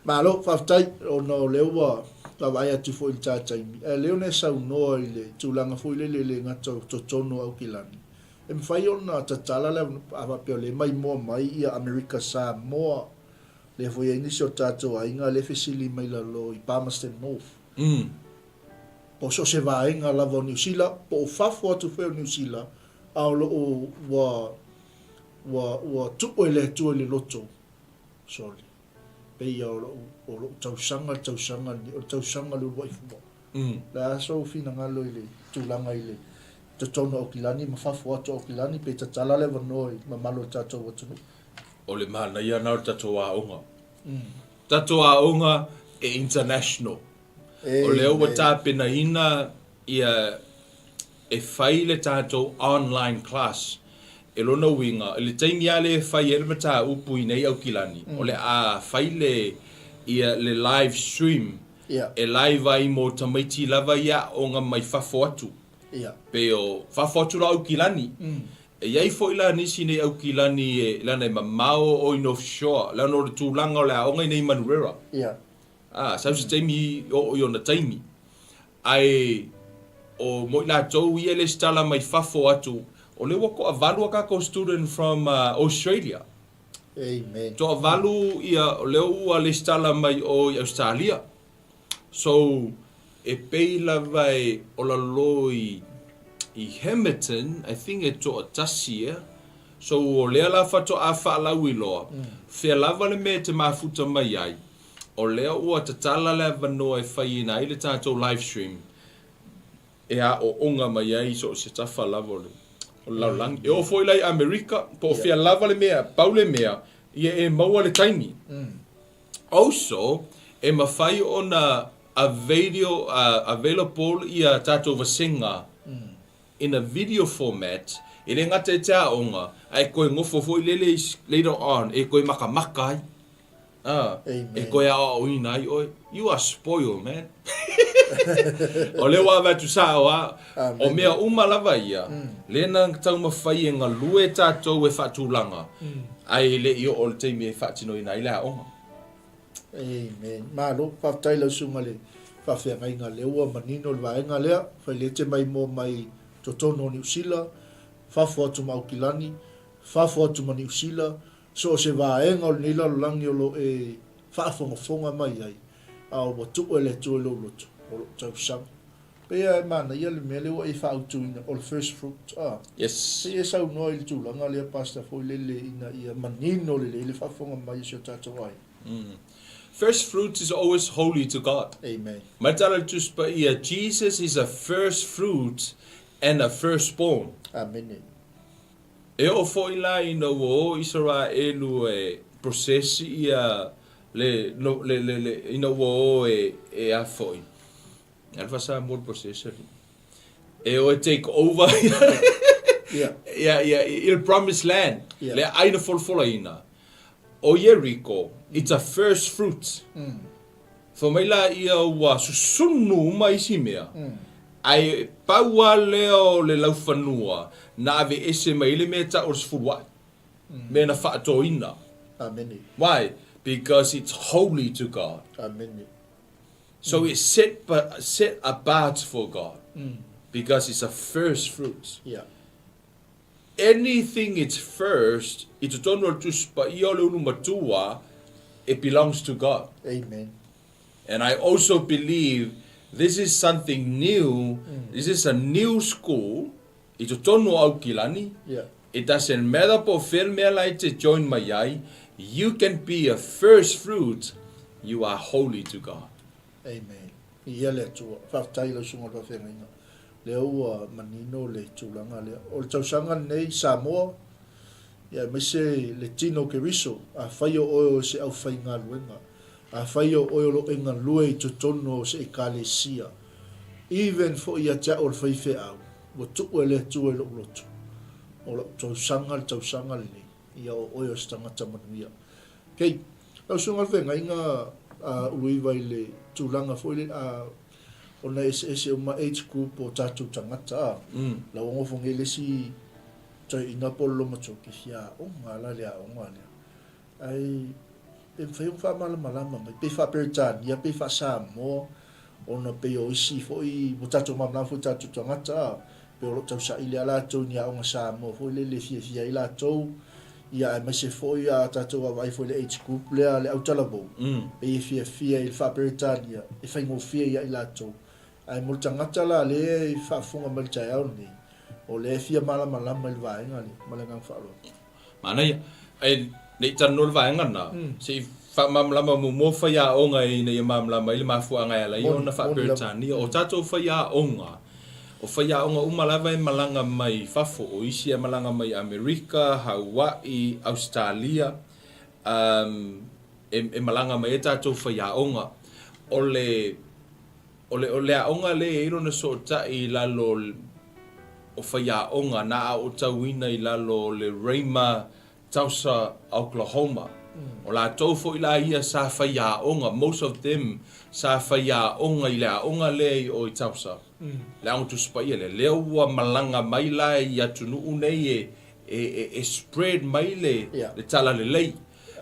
Malo, faafetai, ona o lea ua vaavaai atu foi i le ta taimi. Ae lea ona e saunoa i le tulaga foi lele e le gata o totonu o Aukilani. E mafai ona tatala le a faapea o lea e maimoa mai ia Amerika Samoa, lea foi e i ai nisi o tatou aiga lea e fesili mai lalo i Palmerston North. Po o so o se vaega lava o Niu Sila, po o fafo atu foi o Niu Sila, a o lo o ua, ua, ua tuu e le Atua i le loto, sorry, pei o lou, o lou tausaga le tausaga lenei, o le tausaga o le uluai fua. O le a sou finagalo i le tulaga i le totonu o Aukilani ma fafo atu o Aukilani, pe tatala le avanoa i le mamalu o le tatou atunuu? O le manaia lena o le tatou aoga. Tatou aoga e international. O lea ua tapenaina ia e fai le tatou online class. E lona uiga, i le taimi lava lea e fai ai le mataupu i nei Aukilani, o le a fai le ia le live stream e live ai mo tamaiti lava ia aoga mai fafo atu. Pei o fafo atu la o Aukilani. E i ai foi la nisi nei Aukilani e leaga e mamao o i North Shore, leaga o le tulaga o le aoga i nei Manurewa. Ā, sau se taimi oo i ona taimi. Ae o mo i latou ia e lesitala mai fafo atu, o lea ua toavalu a tatou student from Australia. Amen. Toavalu ia o lea ua lesitala mai o i Australia. So, e pei lava e o lalo i i Hamilton, I think e toatasi ea. So, o lea la faatoa faalauiloa, fea lava le mea e te mafuta mai ai, O lea ua tatala le avanoa e faiina ai le tatou live stream. e aooga mai ai i so o se tafa lava o le o le lalolagi. E oo foi la i Amerika, po o fea lava le mea, pau le mea, ia e maua le taimi. Also, e mafai ona available, available ia tatou vasega in a video format, e le gata i te aoga, ae toe nofo foi lele later on e toe makamaka ai. Ah, e toe aoaoina ai oe. You are spoiled, man. o lea ua avatu sao lava. O mea uma lava ia, lea na taumafai e galue tatou e faatulaga, ae le i oo le taimi e faatinoina ai le aoga. Amen. Malo, faafetai lau susuga i le faafeagaiga lea ua manino le vaega lea, failete mai moa mai totonu o Niu Sila, fafo atu ma Aukilani, fafo atu ma Niu Sila, so o se vaega o lenei lalolagi o lo o e faafogafoga mai ai, a ua tuu e le Atua i lou loto, o lou tausaga. Pei lava e manaia le mea lea ua e faaautuina, o le first fruit, a. Yes. Se i e saunoa i le tulaga lea, Pastor, foi lele ina ia manino lelei le faafofoga mai a si o tatou aiga. First fruits is always holy to God. Amen. Mai tala le Tusi Paia, Jesus is a first fruit and a first born. Amene. E oo foi la ina ua o Isaraelu e prosesi ia le, no, le, le, le, ina ua o e, e a foi. Alfa Samoa le prosesi ali. E o e take over Yeah. ia, ia, i le promised land. Yeah. Le aina folafolaina. O Yeriko, it's a first fruit. Fai mai la ia ua susunu uma isi mea, ae pau lava lea o le laufanua na aveese mai ai le mea e tau o le sefulua'i, mea na faatoina. Amene. Why? Because it's holy to God. Amene. So it's set, set apart for God because it's a first fruits. Yeah. Anything it's first, i totonu o le Tusi Paia o le Ulu Matua, it belongs to God. Amen. And I also believe this is something new, this is a new school, i totonu o Aukilani, Yeah. it doesn't matter po o fea le mea la e te join mai ai, you can be a first fruit, you are holy to God. Amen. Ia le Atua. Faafetai i lau susuga o le faafeagaiga. Lea ua manino le tulaga lea. O le tausaga lenei Samoa, ia aemaise le tino o Keriso, afai o oe o se aufaigaluega, afai o oe o lo o e galue i totonu o se Ekalesia, even foi ia te au o le faifeau, ua tuu e le Atua i lou loto, o lau tausaga le tausaga lenei, ia o oe o se tagata manuia. Kei, lau susuga o le feagaiga a Uluiva i le tulaga foi lea, a, ona eseese uma age group o tatou tagata a, lau ogo nei le isi toeaina po o le lomatua ke fia aoga la le aoga lea. Ae pe mafai ona faamalamalama mai, pe faa-Peretania pe faa-Samoa, ona pei o isi foi, ua tatou malamalama foi tatou tagata a, pei o lo o tausaili lava latou i ni aoga Samoa foi lele e fiafia ai latou, ia aemaise foi a tatou vaavaai foi i le age group lea le autalavou, pei e fiafia i le faa-Peretania e faigofie ia i latou. Ae mo le tagata la lea e faafofoga mai i le taeao lenei, o lea e fia malamalama i le vaega lea, ma le agaga faaaloalo. Manaia. Ae ne i talanoa le vaega lena, se i faamalamalama muamua faiaoga ina ia malamalama ai le mafuaaga e ala ai ona faa-Peretania. O tatou faiaoga, o faiaoga uma lava e malaga mai fafo, o isi e malaga mai Amerika, Hawaii, Ausetalia, e malaga mai ai tatou faiaoga. O le O le, o le aoga lea e i ai lona sootai i lalo o faiaoga na aotauina i lalo o le Rhema Tulsa, Oklahoma. O latou foi la ia sa faiaoga, most of them sa faiaoga i le aoga lea i o i Tulsa, le Aoga Tusi Paia lea. Lea ua malaga mai la i atunuu nei e, e, e, e spread mai le, le talalelei.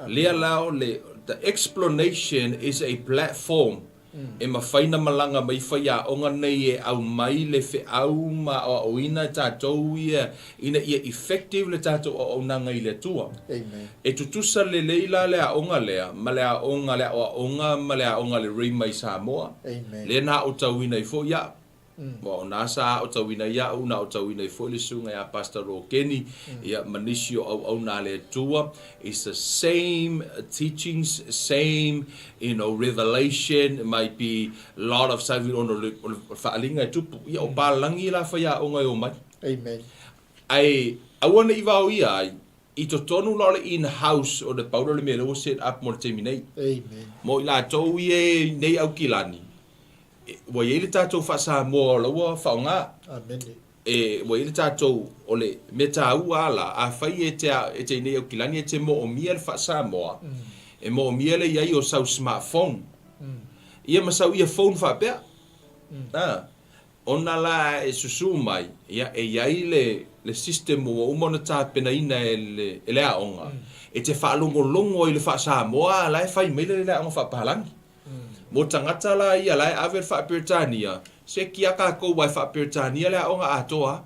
Lea la o le, the explanation is a platform E mafai na malaga mai faiaoga nei e aumai le feau ma aoaoina e tatou ia ina ia effective le tatou auaunaga i le Atua. Amen. E tutusa lelei la le aoga lea ma le aoga le aoaoga ma le aoga a le Rhema i Samoa. Amen. Lea na aotauina ai foi au. Aua o na sa aotauina ai a'u, na aotauina ai foi le susuga ia Pastor Rokeni, ia ma nisi o auauna a le Atua. It's the same teachings, same you know, revelation, it might be lot of something ona o le faaaliga e tupu. Ia o palagi la faiaoga e omai. Amen. Ae aua ne i vaoia ai, i totonu la o le in house o le paula o le mea lea ua set up mo le taimi nei. Amen. Mo i latou ia e i nei Aukilani, ua i ai le tatou faa-Samoa o la ua faaaoga. Amene. E, ua i ai le tatou, o le mea taua lava la, afai e te, e te i nei Aukilani e te moomia le faa-Samoa, e moomia le i ai o sau smartphone, ia ma sau earphone faapea. A, ona la e susu mai, ia, e i ai le, le system ua uma ona tapenaina e le, e le aoga, e te faalogologo ai i le faa-Samoa a la e fai mai le, le aoga faapalagi. Mo tagata la ia la e ave le faa-Peretania, seki a kakou aua e faa-Peretania le aoga atoa.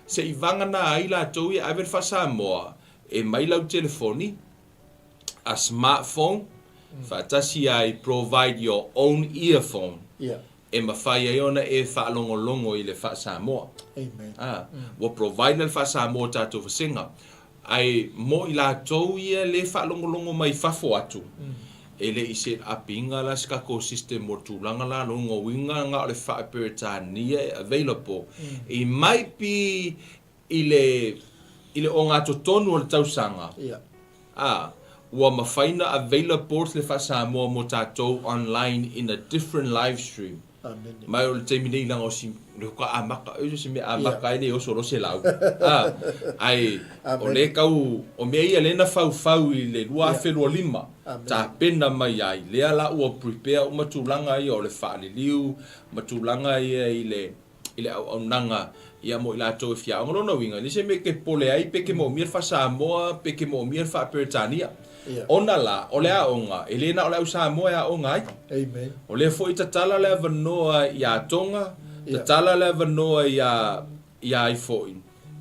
Se i vagana ai latou ia e ave le faa-Samoa, e mai lau telefoni, a smartphone, faatasi ai provide your own earphone e mafai ai ona e faalogologo i le faa-Samoa. A, ua provide la le faa-Samoa o tatou vasega. Ae mo i latou ia le faalogologo mai fafo atu, e le i set up ina la se tatou system mo le tulaga la, lona uiga na o le faa-Peretania e available. It might be i le i le ogatotonu o le tausaga, a, ua mafai na available le faa-Samoa mo tatou online in a different live stream. Amene. Mai o le taimi nei leaga o si le hoka amata e se mea amata ai le oso lo se lau. A ai o le kau o mea ia le na faufau i le 2025 tapena mai ai lea la ua prepare uma tulaga ia o le faaliliu ma tulaga ia i le i le auaunaga ia mo i latou e fia aoga. Lona uiga, e leai se mea e te pole ai pe te moomia le faa-Samoa pe te moomia le faa-Peretania. Ona la, o le aoga, e le na o le au Samoa e aoga ai. Amen. O lea foi tatala le avanoa iā Tonga, tatala le avanoa iā, iā ai foi,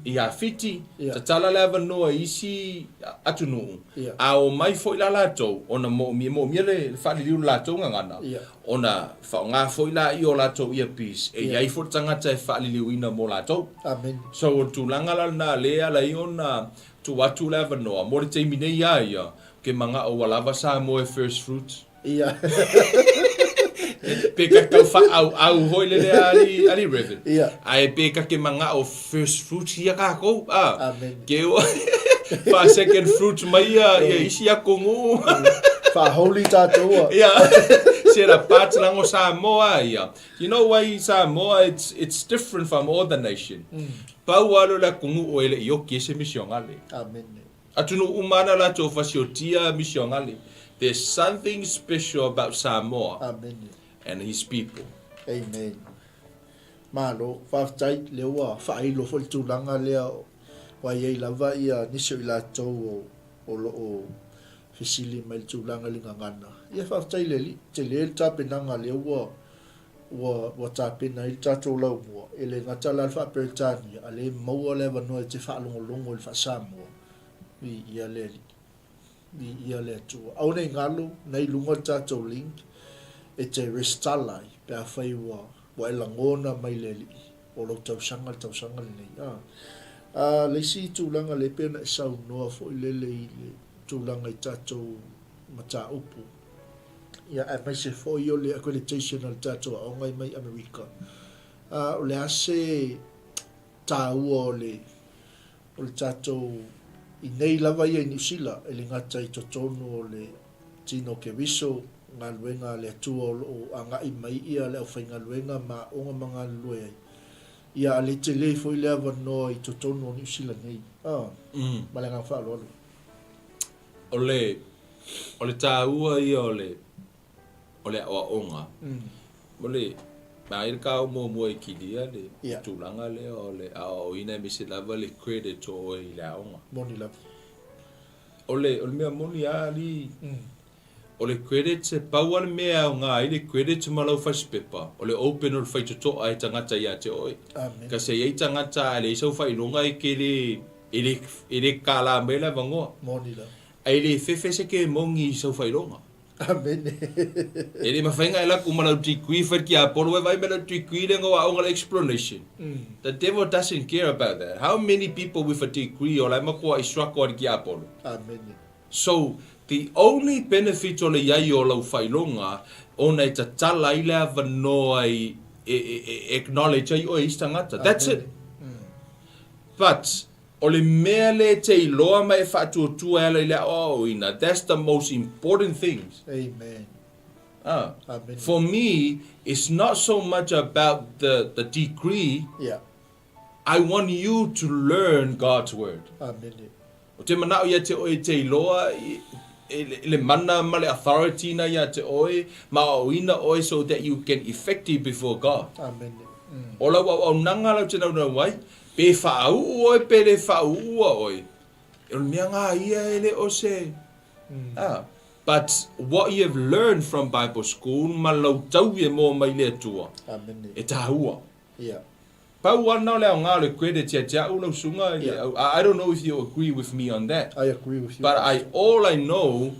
iā Fiti, tatala le avanoa i isi atunuu, a omai foi la latou, ona moomia, moomia le faaliliu o le latou gagana, Ona faaaoga foi laia o latou earpiece e i ai foi le tagata e faaliliuina mo latou. Amene. So o le tulaga la lena lea e ala ai ona tuu atu le avanoa mo le taimi nei a ia, ou te manao ua lava Samoa e first fruit. Ia. Pe ka tau faaauau hoi lele a ali, ali Reverend. Ia. Ae pe ka te manao first fruits ia kakou, a. Amene. Ke ua fa second fruits mai ia, ia isi atunuu. Faa-holy tatou a. Ia. Set apart lango Samoa ia. You know why Samoa it's it's different from all the nation. Pau lava lea o le atunuu e le i oki ai se misionale. Amene. Atunuu uma lava na latou fasiotia misionale. There's something special about Samoa Amene. and his people. Amen. Malo, faafetai, lea ua faailo foi le tulaga lea ua i ai lava ia nisi o i latou o o lo o fesili mai i le tulaga i le gagana. Ia faafetai i le Alii, tele le tapenaga lea ua ua ua tapena ai le tatou laumua, e le gata la le faa-Peretania, a lea e maua le avanoa e te faalogologo i le faa-Samoa, viia le Alii. Viia le Atua. Aua ne i galo, na i luga o le tatou link e te resitala ai pe afai ua ua e lagona mai le Alii o lou tausaga le tausaga lenei. A, a le isi tulaga lea pei ona e saunoa foi lele i le tulaga i tatou mataupu, ia aemaise foi o le accreditation a le tatou aoga i mai Amerika, a, o le a se taua o le O le tatou i nei lava ia i Niu Sila, e le gata i totonu o le tino o Keriso, galuega a le Atua o lo o agai mai ia le aufaigaluega ma aoga ma galulue ai, ia a le tele foi le avanoa i totonu o Niu Sila nei. Ah, ma le agaga faaaloalo. O le, o le taua ia o le o le aoaoga, o le, a i le kau muamua i kilia le tulaga lea o le aoaoina aemaise lava le credit o oe i le aoga. Moni lava. O le, o le mea moni lava alii, o le credit, e pau lava le mea e aoga ai le credit ma lau fasipepa, o le open o le faitotoa e tagata ia te oe. Amen. Kasi e i ai tagata a leai sau faailoga e ke le, e le, e le kala mai le avanoa. Moni lava. Ae le fefe se kemoni i sau faailoga. Amene. E le mafai ona e alu atu ma lau degree fai le tiapolo ua e vaai mai lau degree lea na ou aoga le explanation. The devil doesn't care about that. How many people with a degree o la e matuai struggle ai le tiapolo? Amene. So, the only benefit o le i ai o lau faailoga ona e tatala ai le avanoa i e, e, e acknowledge ai oe e isi tagata. That's it. But, o le mea lea e te iloa ma e faatuatua e ala i le aoaoina, that's the most important things. Amen. Ah. Amen. For me, it's not so much about the, the degree. Yeah. I want you to learn God's word. Amene. Ou te manao ia te oe e te iloa i, i le, i le mana ma le authority na ia te oe, ma aoaoina oe so that you can effective before God. Amene. Mm. O lau auaunaga lau te naunau ai, pe faauu oe pe le faauua oe, o le mea nga ia e le o se, mm. ah, but what you have learned from Bible school ma lau taui e moa mai le Atua, Amene. e tāua. Yeah. Pau ana o le aoga o le credit ia te au lau susuga i le au, I don't know if you agree with me on that. I agree with you. But I, all I know,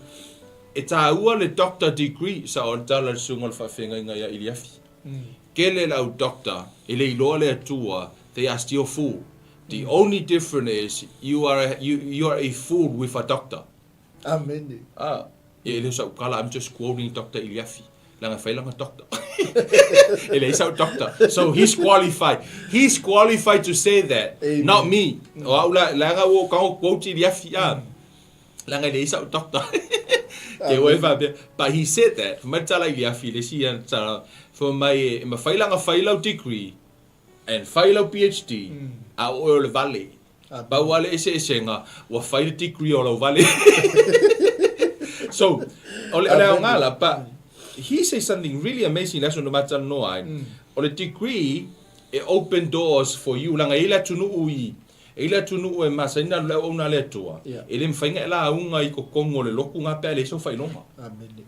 e tāua le doctor degree, sa o le tala le susuga o le faafeagaiga ia Iliafi. Kele le au doctor, e le iloa le Atua, they are still fool. The only difference is, you are a, you, you are a fool with a doctor. Amene. Ah, e le o sau kala, I'm just quoting Doctor Iliafi. Leaga e fai lana doctor. E leai sau doctor. So he's qualified. He's qualified to say that. Amen. Not me. O au la, leaga ua ou tago quote Iliafi, ah. Leaga e leai sau doctor. Te oe faapea. But he said that. Fai mai le tala Iliafi, le isi ana tala, fai mai e mafai la ona fai lau degree, and fai lau PhD, a o oe o le vale. Pau lava le eseesega, ua fai le degree o lau vale. So, o le, o le aoga la, but he say something really amazing le aso na matalanoa ai. O le degree, e open doors for you, leaga e i ai le atunuu i, e i ai le atunuu e masani ona alu le auauna a le Atua, e le mafai ona e lauga i totonu o le lotu na pe a leai sou faailoga. Amene.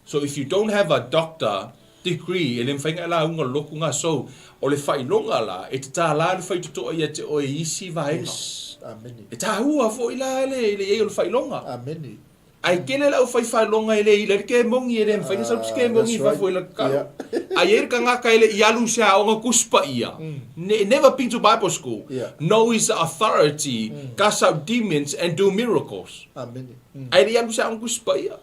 So if you don't have a doctor degree e le mafai ona e lauga lotu na so o le faailoga la e tatala le faitotoa ia te oe i isi vaega. Yes. Amene. E taua foi la le le iai o le faailoga. Amene. Ae tele le aufai faailoga e le ila i le kemoni e le mafai ona sau se kemoni i fafo i laka kalo. Ae iai le tagata e le i alu i se aoga Tusi Paia, never been to Bible school, know his authority, cast out demons and do miracles. Amene. Ae le i alu i se aoga Tusi Paia.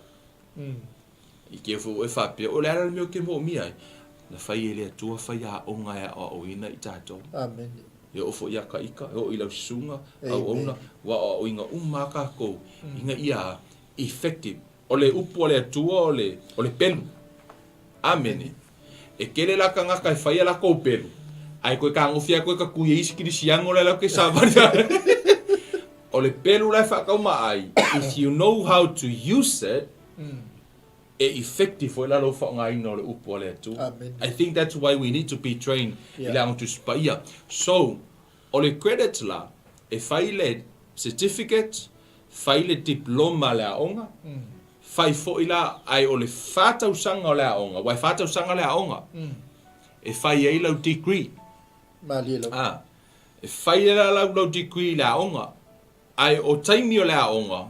I kēia foi ua e faapea, o le a la le mea ou te moomia ai? Na fai e le Atua faiaoga e aoaoina i tatou. Amene. E oo foi ia Kaika, e oo i lau susuga, auauna, ua aoaoina uma lava tatou ina ia effective. O le upu a le Atua o le, o le pelu. Amene. E kele la tagata e fai a latou pelu, ae toe tagofi atu e tatui e isi kilisiano la e latou te savali O le pelu la e faatauma ai, if you know how to use it, e effective foi la lou faaaogaina o le upu a le Atua. I think that's why we need to be trained i le Aoga Tusi Paia. So, o le credits la, e fai le certificate, fai le diploma a le aoga, Fai foi la, ae o le fa tausaga o le aoga, aua e fa tausaga le aoga, e fai ai lau degree. Malie lava. A, e fai ai la lau lau degree i le aoga, ae o taimi o le aoga,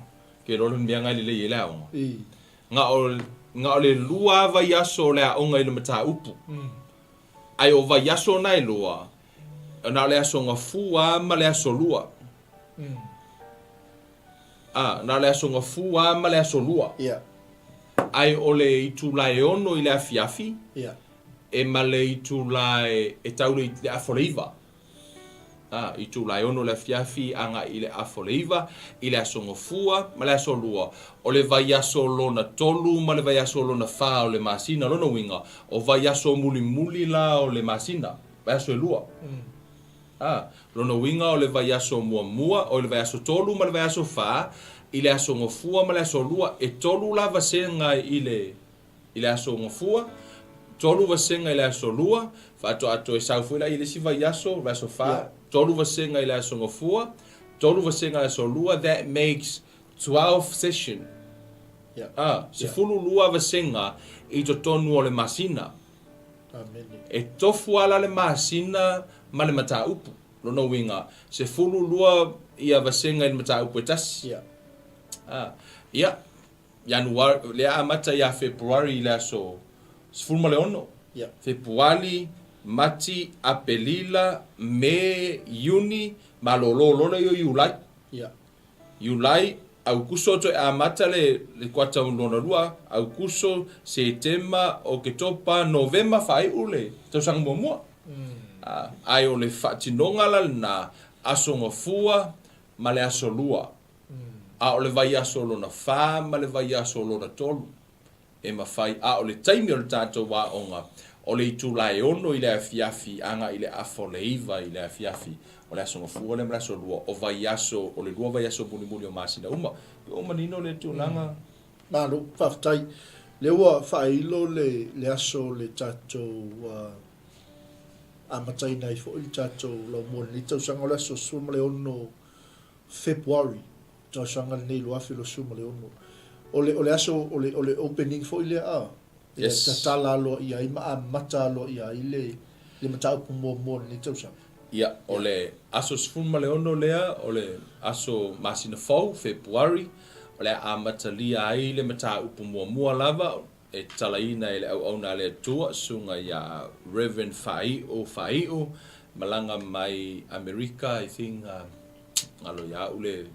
ke iloa le mea na e lelei ai le aoga, na o, na o le lua lava vaiaso o le aoga i le mataupu, ae o vaiaso na e lua, na o le aso Gafua ma le aso Lua. A, na o le aso Gafua ma le aso Lua. Ia. Ae o le itula e ono i le afiafi, Ia. e ma le itula e, e tau le, le afa o le iva. A, itula e ono i le afiafi agai i le afa o le iva, i le aso Gafua ma le aso Lua. O le vaiaso lona tolu ma le vaiaso lona fa o le masina, lona uiga, o vaiaso mulimuli la o le masina, vaiaso e lua. A, lona uiga o le vaiaso muamua, oi le vaiaso tolu ma le vaiaso fa, i le aso Gafua ma le aso Lua, e tolu la vasega i le, i le aso Gafua, tolu vasega i le aso Lua, faatoa toe sau foi la i le isi vaiaso, vaiaso fa, tolu vasega i le aso Gafua, tolu vasega i le aso Lua, that makes 12 session. A, 12 vasega i totonu o le masina. E tofu ala le masina ma le mataupu. Lona uiga, 12 ia vasega i le mataupu e tasi. A, ia, Ianuari, lea amata ia Fepuari i le aso 16. Fepuali, Mati, Apelila, Me, Iuni, malolo loa lea o Iulai. Iulai, Aukuso toe amata le le kuata lona lua, Aukuso, Setema, Oketopa, Novema faaiu le tausaga muamua. Ae o le faatinoga la lena, Aso Gafua ma le Aso Lua. A o le vaiaso lona fa ma le vaiaso lona tolu e mafai, a o le taimi o le tatou aoga, o le itula e ono i le afiafi agai i le afa o le iva i le afiafi, o le Aso Gafua lea ma le Aso Lua, o vaiaso, o le lua vaiaso mulimuli o masina uma. Pe ua manino lea tulaga? Malo, faafetai. Lea ua faailo le le aso o le tatou amataina ai foi le tatou laumua i lenei tausaga, o le aso 16 Fepuari, tausaga lenei 2026. O le, o le aso, o le, o le opening foi lea a, e yes. tatala aloaia ai ma amata aloaia ai le, le mataupu muamua o lenei tausaga. Ia, o le aso 16 lea, o le aso masina fou, Fepuari, o le a amatalia ai le mataupu muamua lava, e tatalaina e le auauna a le Atua, susuga ia Rev. Faai'u Faai'u, malaga mai Amerika, I think, galo ia au le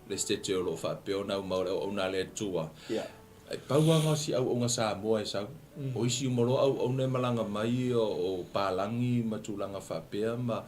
le state o lo o faapea ona aumau le auauna a le Atua. Yeah. E pau lava na o si auauna Samoa e sau. O isi uma loa auauna e malaga mai o, o palagi ma tulaga faapea ma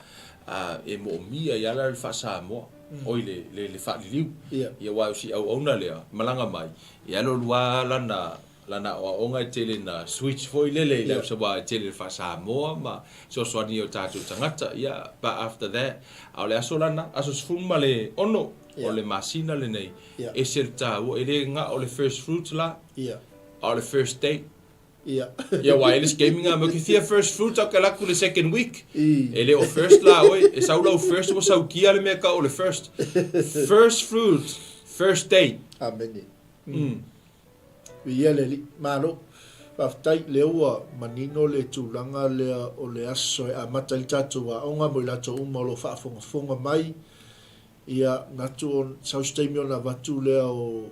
e moomia ai lava la le faa-Samoa, oi le, le, le faaliliu. Yeah. Ia aua o si auauna lea, malaga mai, Ia alu alu lava lana lana aoaoga e tele ina switch foi lele i le ausa aua e tele le faa-Samoa ma fesoasoani i o tatou tagata. Ia, but after that, a o le aso lana, aso 16 o le masina lenei, ese le taua, e le na o le first fruits la, a o le first date. Ia. Ia aua e le se taimi na mea ke fia first fruits au ke alu atu i le second week. E le o first la oe, e sau lau first ua saukia le mea tau o le first. First fruits, first date. Amene. Viia le Alii. Malo. Faafetai, lea ua manino le tulaga lea o le aso e amata ai le tatou aoga mo i latou uma o lo o faafogafoga mai. Ia, manatu o sau se taimi ona avatu lea o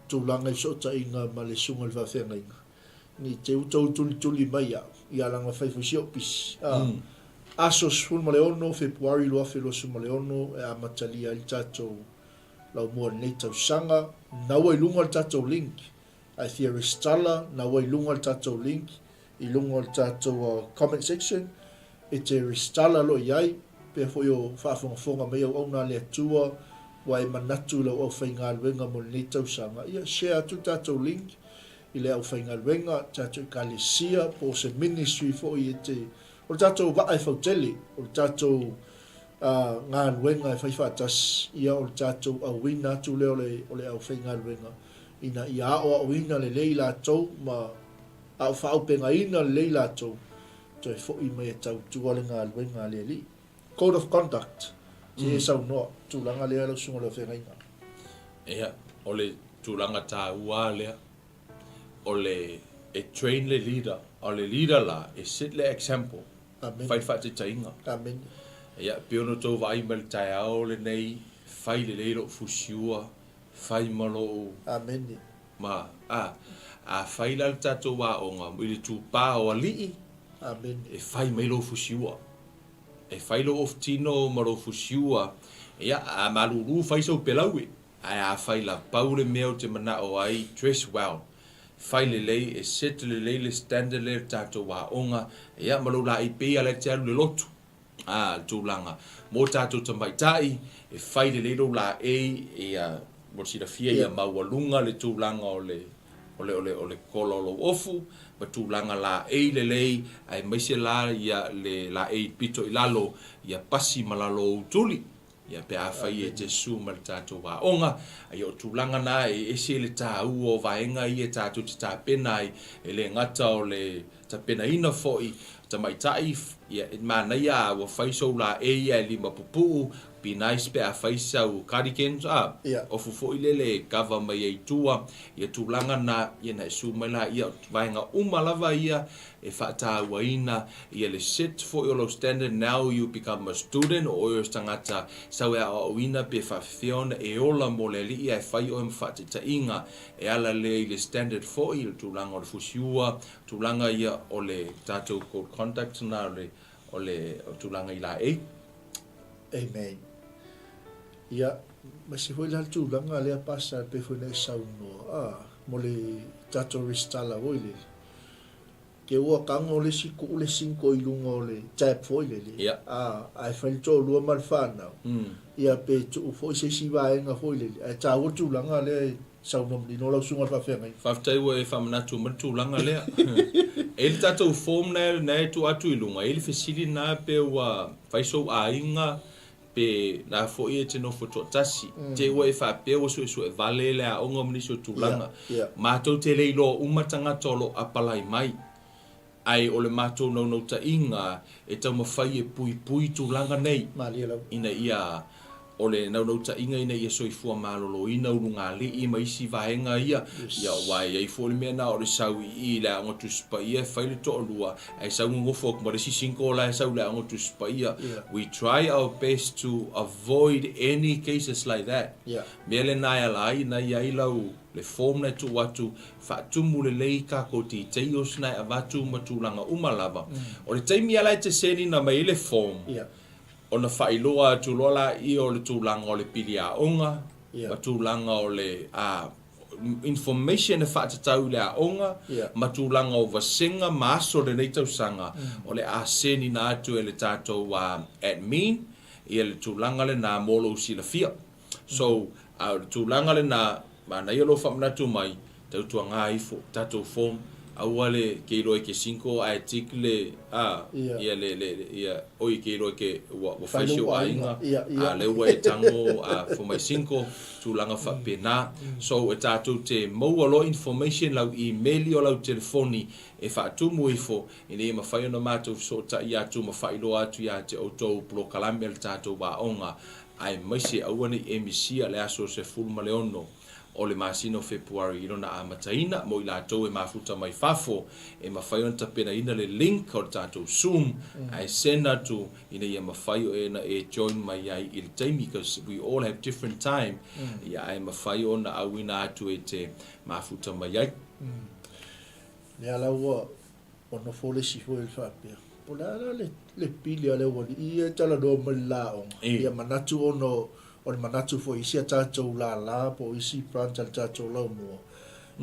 tulaga i fesootaiga ma le susuga i le faafeagaiga, ne i te i ua tou tulituli mai au, ia leaga fai foi si ou pisi. A, aso 16 Fepuari 2026 e amatalia ai le tatou laumua i lenei tausaga. Na ua i luga le tatou link, a e fia resitala, na ua i luga le tatou link i luga o le tatou comment section e te resitala loa i ai, pea foi o faafogafoga mai auauna a le Atua ua e manatu i lau aufaigaluega mo lenei tausaga, ia share atu le tatou link i le aufaigaluega, tatou ekalesia po o se ministry foi e te, o le tatou vaa e fautele, o le tatou galuega e fai faatasi, ia o le tatou auina atu lea o le, o le aufaigaluega ina ia aoaoina lelei latou ma A o faaaupegaina lelei latou, toe foi mai e tautua le galuega a le Alii. Code of Conduct, se e saunoa, tulaga lea lau Susuga i le Feagaiga. Ia, o le tulaga taua lava lea, o le e train le leader, a o le leader la, e set le example, Amene. fai le faataitaiga. Amene. Ia, e pei ona outou vaai mai i le taeao lenei, fai lelei lou fusiua, fai ma lou. Amene. Ma, a, afai la le tatou aoga i le tupā o alii, Amene. e fai mai lou fusiua. E fai lou ofutino ma lou fusiua, ia, a malūlū fai sou pelaue, ae afai la pau le mea ou te manao ai, dress well, fai lelei, e set lelei le standard lea i le tatou aoga, ia, ma lou laei pei lava la e te alu i le lotu. Ā, le tulaga mō tātou tamaitai, e fai lelei lou laei, ia, mo le silafia ia maualuga le tulaga o le, o le, o le, o le kola o lou ofu, ma tulaga laei lelei, aemaise la ia le laei pito i lalo, ia pasi ma lalo o ou tuli. Ia, pe afai e te susu ma le tatou aoga, ia o tulaga na e ese le taua o vaega ia tatou te tapena ai, e le gata o le tapenaina foi tamaitai, ia, e manaia a ua fai sou laei ae limapupuu, Be nice pe a fai sau cardigans a, ofu foi lele e cover mai ai i tua, ia tulaga na, ia na e su mai la ia vaega uma lava ia e faatauaina ia le set foi o lou standard now you become a student o oe o se tagata sau e aoaoina pe faafefea ona e ola mo le alii ae fai oe ma faataitaiga e ala lea i le standard foi i le tulaga o le fusiua tulaga ia o le tatou code conduct na o le o le tulaga i laei. Amen. Ia, aemaise foi la le tulaga lea Pastor e pei foi ona e saunoa, a, mo le tatou resitala foi lele, ke ua tago le isi tuu le single i luga o le tab foi lele, a, ae fai le toalua ma le fanau, ia pe tuu foi se isi vaega foi lele, ae taua le tulaga lea e saunoa manino lau susuga i le faafeagaiga. Faafetai ua e faamanatu mai le tulaga lea. E i ai le tatou form na e tuu atu i luga, e i ai le fesili lena pe ua fai sou aiga pe la foi e te nofo toatasi. Te i ua e faapea ua suesue vale le aoga ma nisi o tulaga. Matou te le iloa uma tagata o lo o apalai mai. Ae o le matou naunautaiga e taumafai e puipui tulaga nei ina ia o le naunautaiga ina ia soifua maloloina ulugalii ma isi vaega ia, ia aua e i ai foi le mea na o le sau i i i le Aoga Tusi Paia e fai le toalua ae sau gogofo atu ma le isi single la e sau i le Aoga Tusi Paia. We try our best to avoid any cases like that. Mea lena e ala ai na i ai lau le form na e tuu atu, faatumu lelei tatou details na e avatu ma tulaga uma lava. O le taimi lava la e te send ina mai ai le form, ona faailoa atu loa laia o le tulaga o le pili aoga ma tulaga o le information e faatatau i le aoga ma tulaga o vasega ma aso o lenei tausaga o le a send ina atu e le tatou admin ia le tulaga lena mo lou silafia. So, a o le tulaga lena, manaia lou faamanatu mai, tautuaga ifo, tatou form, aua le ke iloa i ke single ae tick le, a, ia le, le, ia, oi ke iloa i ke, ua, ua fai si ou aiga, a lea ua e tango, a, for my single, tulaga faapena. So, e tatou te maua loa information lau imeli o lau telefoni e faatumu ifo, ina ia mafai ona matou fesootai atu ma faailoa atu ia te outou polokalame a le tatou aoga aemaise aua ne i e misia le aso 16 o le masina o Fepuari i lona amataina mo i latou e mafuta mai fafo e mafai ona tapenaina le link o le tatou Zoom ae send atu ina ia mafai ona e join mai ai i le taimi cause we all have different time ia ae mafai ona auina atu e te mafuta mai ai. Lea la ua Ua nofo le isi foi le faapea, po o le a la le, le pili a le aualii ia e talanoa mai i le aoga. Ia manatu ona o le manatu foi i isi a tatou lala po o isi branch a le tatou laumua,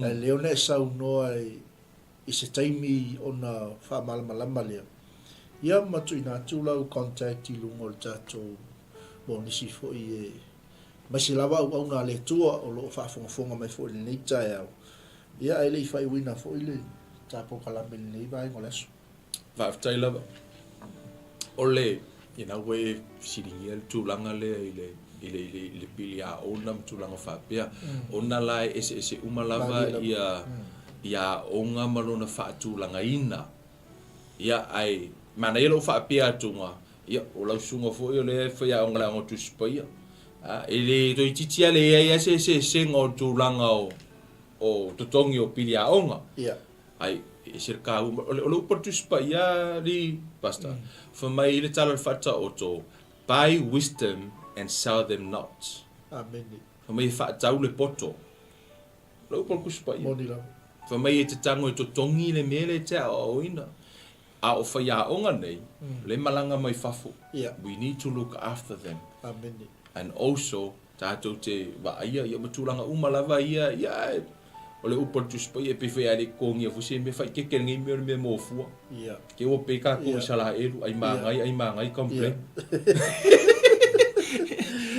ae lea ona e saunoa i se taimi ona faamalamalama lea, ia ma tuuina atu lau contact i luga o le tatou mo nisi foi e aemaise lava auauna a le Atua o lo o faafogafoga mai foi i lenei taeao. Ia ae le i faaiuina foi le ta polokalame i lenei vaega o le aso. Faafetai lava. O le, ina ua e fesiligia le tulaga lea i le, i le, i le, i le pili aoga ma tulaga faapea, ona la e eseese uma lava ia, ia aoga ma lona faatulagaina. Ia, ae manaia lou faapea atuga, ia, o lau susuga foi o lea e faiaoga i le Aoga Tusi Paia. A, e le toeitiiti lava leai lava se eseesega o le tulaga o, o totogi o pili aoga. Ia. Ai, e ese le kaua. O le, o le upu a le Tusi Paia, alii, Pastor, fai mai i le tala o le Faataoto, Buy wisdom and sell them not. Amene. Fai mai e faatau le poto. O le upu a le Tusi Paia. Moni lava. Fai mai e te tago e totogi le mea lea e te aoaoina. A o faiaoga nei, le malaga mai fafo. Ia. We need to look after them. Amene. And also, Tatou te vaaia ia ma tulaga uma lava ia, ia ae o le upu a le Tusi Paia e pei foi a le totogia foi se mea faikeke lenei mea o le mea mofua. Ia. Ke ua pei tatou i Salaelu ai magai ai magai complain.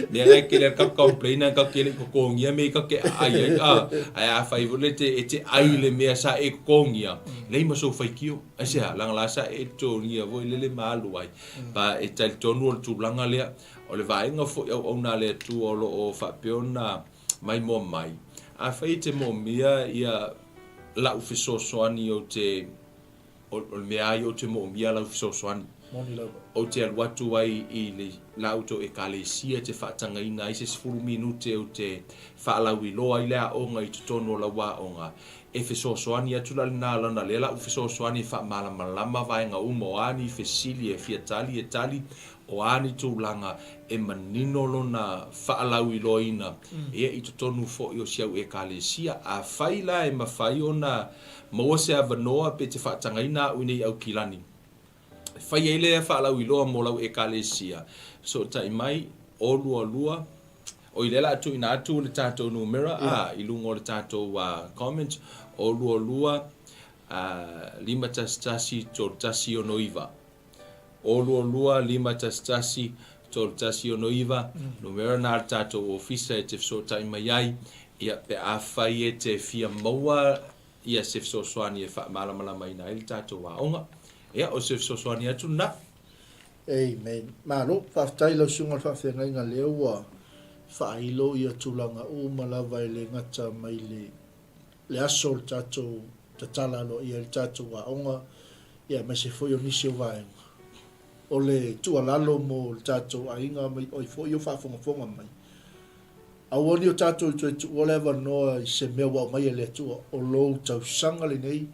Mea ngai kele ka complain ka kele totogia me ka ke ai ai a ai a fai foi le te e te ai le mea sa e totogia lei ma sou faitio. Aisea langa la sa e totogia foi lele ma alu ai. Pa e talitonu o le tulaga lea O le vaega foi auauna a le Atua o lo o faapea ona maimoa mai, afai e te moomia ia lau fesoasoani ou te O le mea lava ia ou te moomia lau fesoasoani. Moni lava. Ou te alu atu ai i le la outou Ekalesia e te faatagaina ai se 10 minute ou te faalauiloa ai le aoga i totonu o lau aoga, e fesoasoani atu la lena lana lea la ou fesoasoani e faamalamalama vaega uma, o a ni fesili e fia tali e tali, o a ni tulaga e manino lona faalauiloaina ia i totonu foi o si au Ekalesia. Afai la e mafai ona maua se avanoa pe te faatagaina au i nei Aukilani, e fai ai lea faalauiloa mo lau Ekalesia, fesootai mai, o 22, oi lea o le a tuuina atu le tatou numera a, i luga o le tatou comment, o 22 511 3169. O 22 511 3169, numera na a le tatou ofisa e te fesootai mai ai, ia, pe afai e te fia maua ia se fesoasoani e faamalamalamaina ai le tatou aoga. Ia, o se fesoasoani atu lena. Amen. Malo, faafetai i lau susuga i le faafeagaiga lea ua faailo ia tulaga uma lava e le gata mai le le aso o le tatou tatala aloaia ai le tatou aoga ia aemaise foi o nisi o vaega. O le tuualalo mo le tatou aiga mai oi foi o faafogafoga mai, aua ne i o tatou toe tuua le avanoa i se mea ua aumai e le Atua, o lou tausaga lenei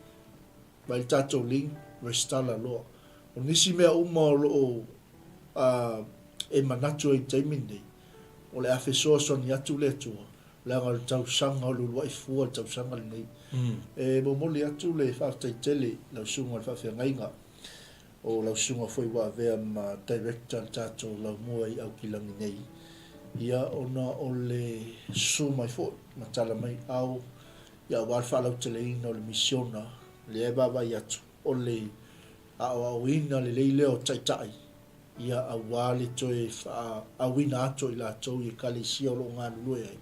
mai le tatou link resitala loa. O nisi mea uma o lo o e manatu ai i le taimi lenei, o le a fesoasoani atu le Atua leaga o le tausaga o le uluai fua le tausaga lenei. E momoli atu le faafetai tele i lau susuga i le faafeagaiga, o lau susuga foi ua avea ma Director le tatou laumua i Aukilani nei, ia ona o le susu mai foi ma tala mai ao, ia aua le faalauteleina o le misiona lea e vaavaai atu, o le aoaoina lelei lea o taitai ia aua le toe faaauina atu o i latou i Ekalesia o lo o galulue ai,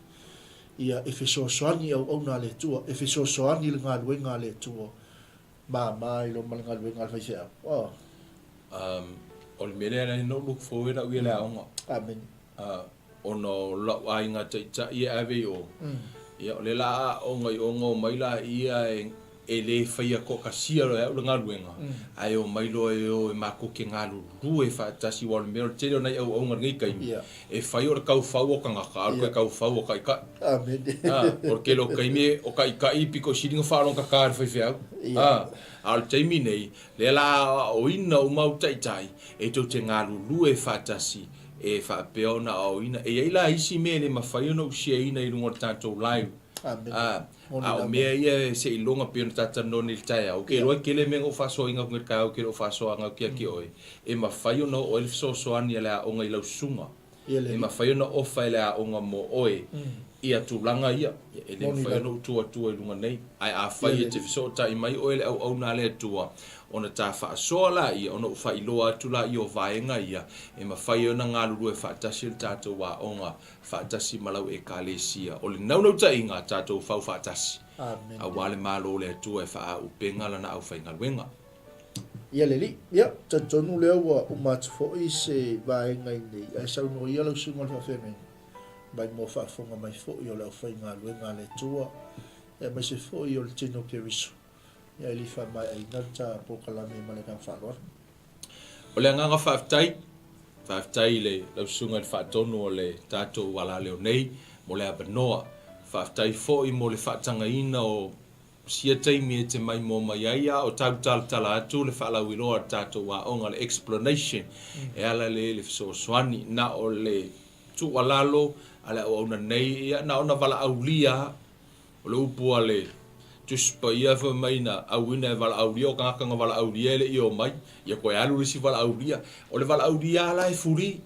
ia e fesoasoani i auauna a le Atua, e fesoasoani i le galuega a le Atua, mama i lo ma le galuega a le faifeau. Oh. Um, o le mea lea na ou look forward au ia le aoga. Amen. Ona o la'u aiga taitai e ave i o, ia o lea la a aoga i o ona omai laia e le faia toatasia loa e a'u le galuega, ae omai loa e o e matou te galulue faatasi aua o le mea o le tele o nai auauna i lenei taimi e fai o le taufau o tagata a o le toe taufau o taitai. O le tele o taimi o taitai pito sili ona faalogotata i le faifeau. A o le taimi nei, lea la a aoaoina uma au taitai e tou te galulue faatasi e faapea ona aoaoina. E i ai la isi mea e le mafai ona ou share-ina i luga o le tatou live, a, a o mea ia seiloga pei ona ta talanoa nei i le taeao, ou te iloa e tele mea na ou faasoaina atu nei i le taeao ou te le o faasoaina atu ia te oe, e mafai ona oo ai le fesoasoani a le aoga i lau susuga. E mafai ona ofa e le aoga mo oe ia tulaga ia. E le mafai ona ou tu atua i luga nei. Ae afai e te fesootai mai oe le auauna a le Atua, ona ta faasoa laia, ona ou faailoa atu laia o vaega ia, e mafai ai ona galulue faatasi le tatou aoga faatasi ma lau Ekalesia. O le naunautaiga, tatou fau faatasi, aua le Malo o le Atua e faaauupega Lana aufaigaluega. Ia le Alii. Ia, talitonu lea ua uma atu foi se vaega i nei, ae saunoa ia lau susuga i le faafeagaiga mai mo faafofoga mai foi o le aufaigaluega a le Atua, aemaise foi o le tino o Keriso, ia e le i faamaeaina le ta polokalame ma le agaga faaaloalo. O le agaga faafetai, faafetai i le lau susuga i le faatonu o le tatou alaleo nei mo le avanoa. Faafetai foi mo le faatagaina o Sia taimi e te maimoa mai ai a o tau talatala atu le faalauiloa a le tatou aoga, le explanation, e ala lea i le fesoasoani. Na o le tuualalo a le auauna nei, ia na ona valaaulia lava. O le upu a le Tusi Paia fai mai na auina e valaaulia, o tagata na valaaulia e le i omai, ia toe alu le isi valaaulia. O le valaaulia lava la e fuli.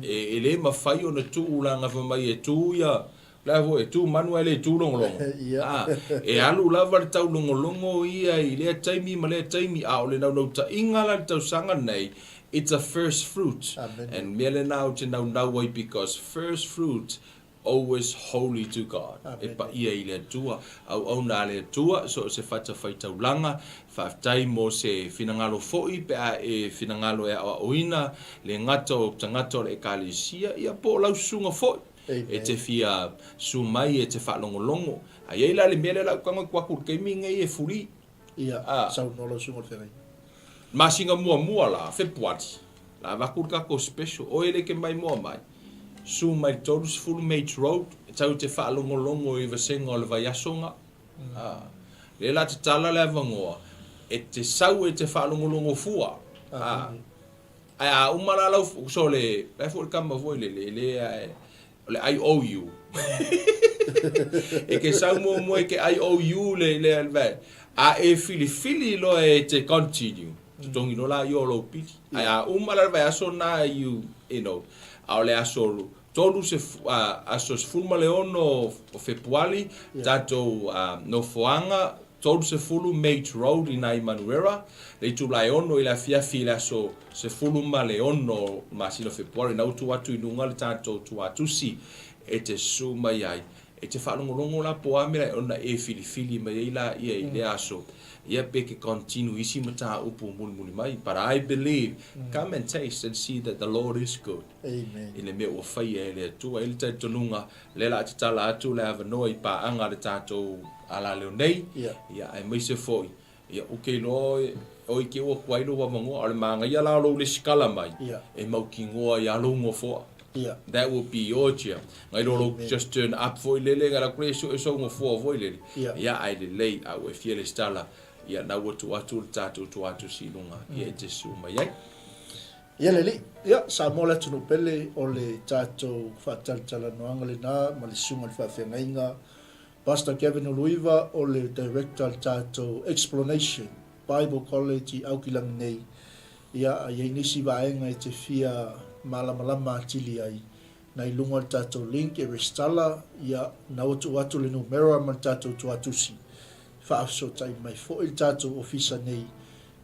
E le mafai ona tuu leaga fai mai e tu ia O le a foi, e tu manu ae le tu logologo. A, e alu lava le taulogologo ia i lea taimi ma lea taimi, a o le naunautaiga la i le tausaga lenei, it's a first fruit. Amen. And mea lena ou te naunau ai because first fruit always holy to God. Amen. E paia i le Atua, auauna a le Atua, so o se fatafaitaulaga, faafetai mo se finagalo foi pe a e finagalo e aoaoina le gata o tagata o le Ekalesia, ia po o lau susuga foi. E te fia su mai e te faalogologo. A i ai la le mea lea la ou tago atu i le taimi lenei e fuli. Ia, saunoa lau susuga i le feagaiga. Masina muamua la, Fepuari, la avatu le tatou special, oe le e te maimoa mai, su mai le 30 Mage Road, e tau te faalogologo i vasega o le vaiaso ga, a, lea la tatala le avanoa, e te sau e te faalogologo fua, a, ae a uma la lau, so le, la e foi le tama foi lele, e le ae, O le IOU. E ke sau muamua e ke IOU le, le, le, a e filifili loa e te continue, totogi loa laia o lou pili. Ae a uma la le vaiaso na you, you know, a o le aso tolu se, aso 16 o Fepuali, tatou nofoaga 30 Mate Road i nai Manuera, le itula e 6 i le afiafi i le aso 16 masina o Fepuari. Na utu atu i luga le tatou tuatusi e te susu mai ai, e te faalogologo la po o a mea ona e filifili mai ai laia i lea aso, ia pe ke continue isi mataupu mulimuli mai. But I believe, come and taste and see that the Lord is good. Amen. I le mea ua faia e le Atua. E i ai le talitonuga, lea la a tatala atu le avanoa i paaga a le tatou alaleo nei, ia, aemaise foi, ia, ou te iloa oi te ua tuai lou avanoa, a o le manaia la o lou lesitala mai, e mautinoa ai lava lou nofoa. That will be your chair. Nai lo lou just turn up foi lele, ngai la kule e sou nofoa foi lele, ia, ae lelei, a ua e fia lesitala, ia, na ua tuu atu le tatou tuatusi i luga, ia, e te susu mai ai. Ia le alii, ia, Samoa le atunuu pele o le tatou faatalatalanoaga lena ma le susuga i le faafeagaiga Pastor Gavin Uluiva o le Director o le tatou Explanation Bible College i Aukilani nei. Ia, a i ai nisi vaega e te fia malamalama atili ai, na i luga o le tatou link e resitala, ia, na ua tuu atu le numera ma le tatou tuatusi. Faafesootai mai foi le tatou ofisa nei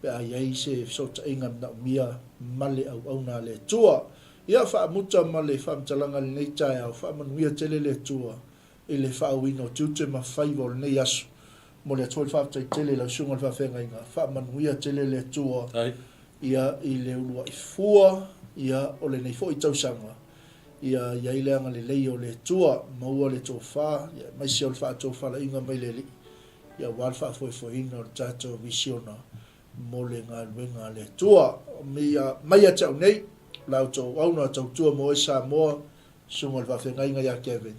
pe a i ai se fesootaiga manaomia ma le auauna a le Atua. Ia faamuta ma le faamatalaga i lenei taeao, faamanuia tele le Atua i le faaauina o tiute ma faiva o lenei aso. Momoli atu foi le faafetai tele i lau Susuga i le Faafeagaiga, faamanuia tele le Atua ia i le uluai fua ia o lenei foi tausaga. Ia i ai le agalelei o le Atua, maua le tofa, ia aemaise o le faatofalaiga mai le Alii. Ia aua le faafoefoeina o le tatou misiona mo le galuega a le Atua. Ia mai ia te au nei, la outou auauna tautua mo oe Samoa, Susuga i le Faafeagaiga ia Kevin,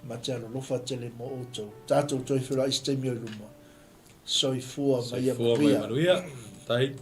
ma te alolofa tele mo outou. Tatou toe feiloai i se taimi o i luma. Soifua ma ia manuia. Soifua ma ia manuia. Tahi.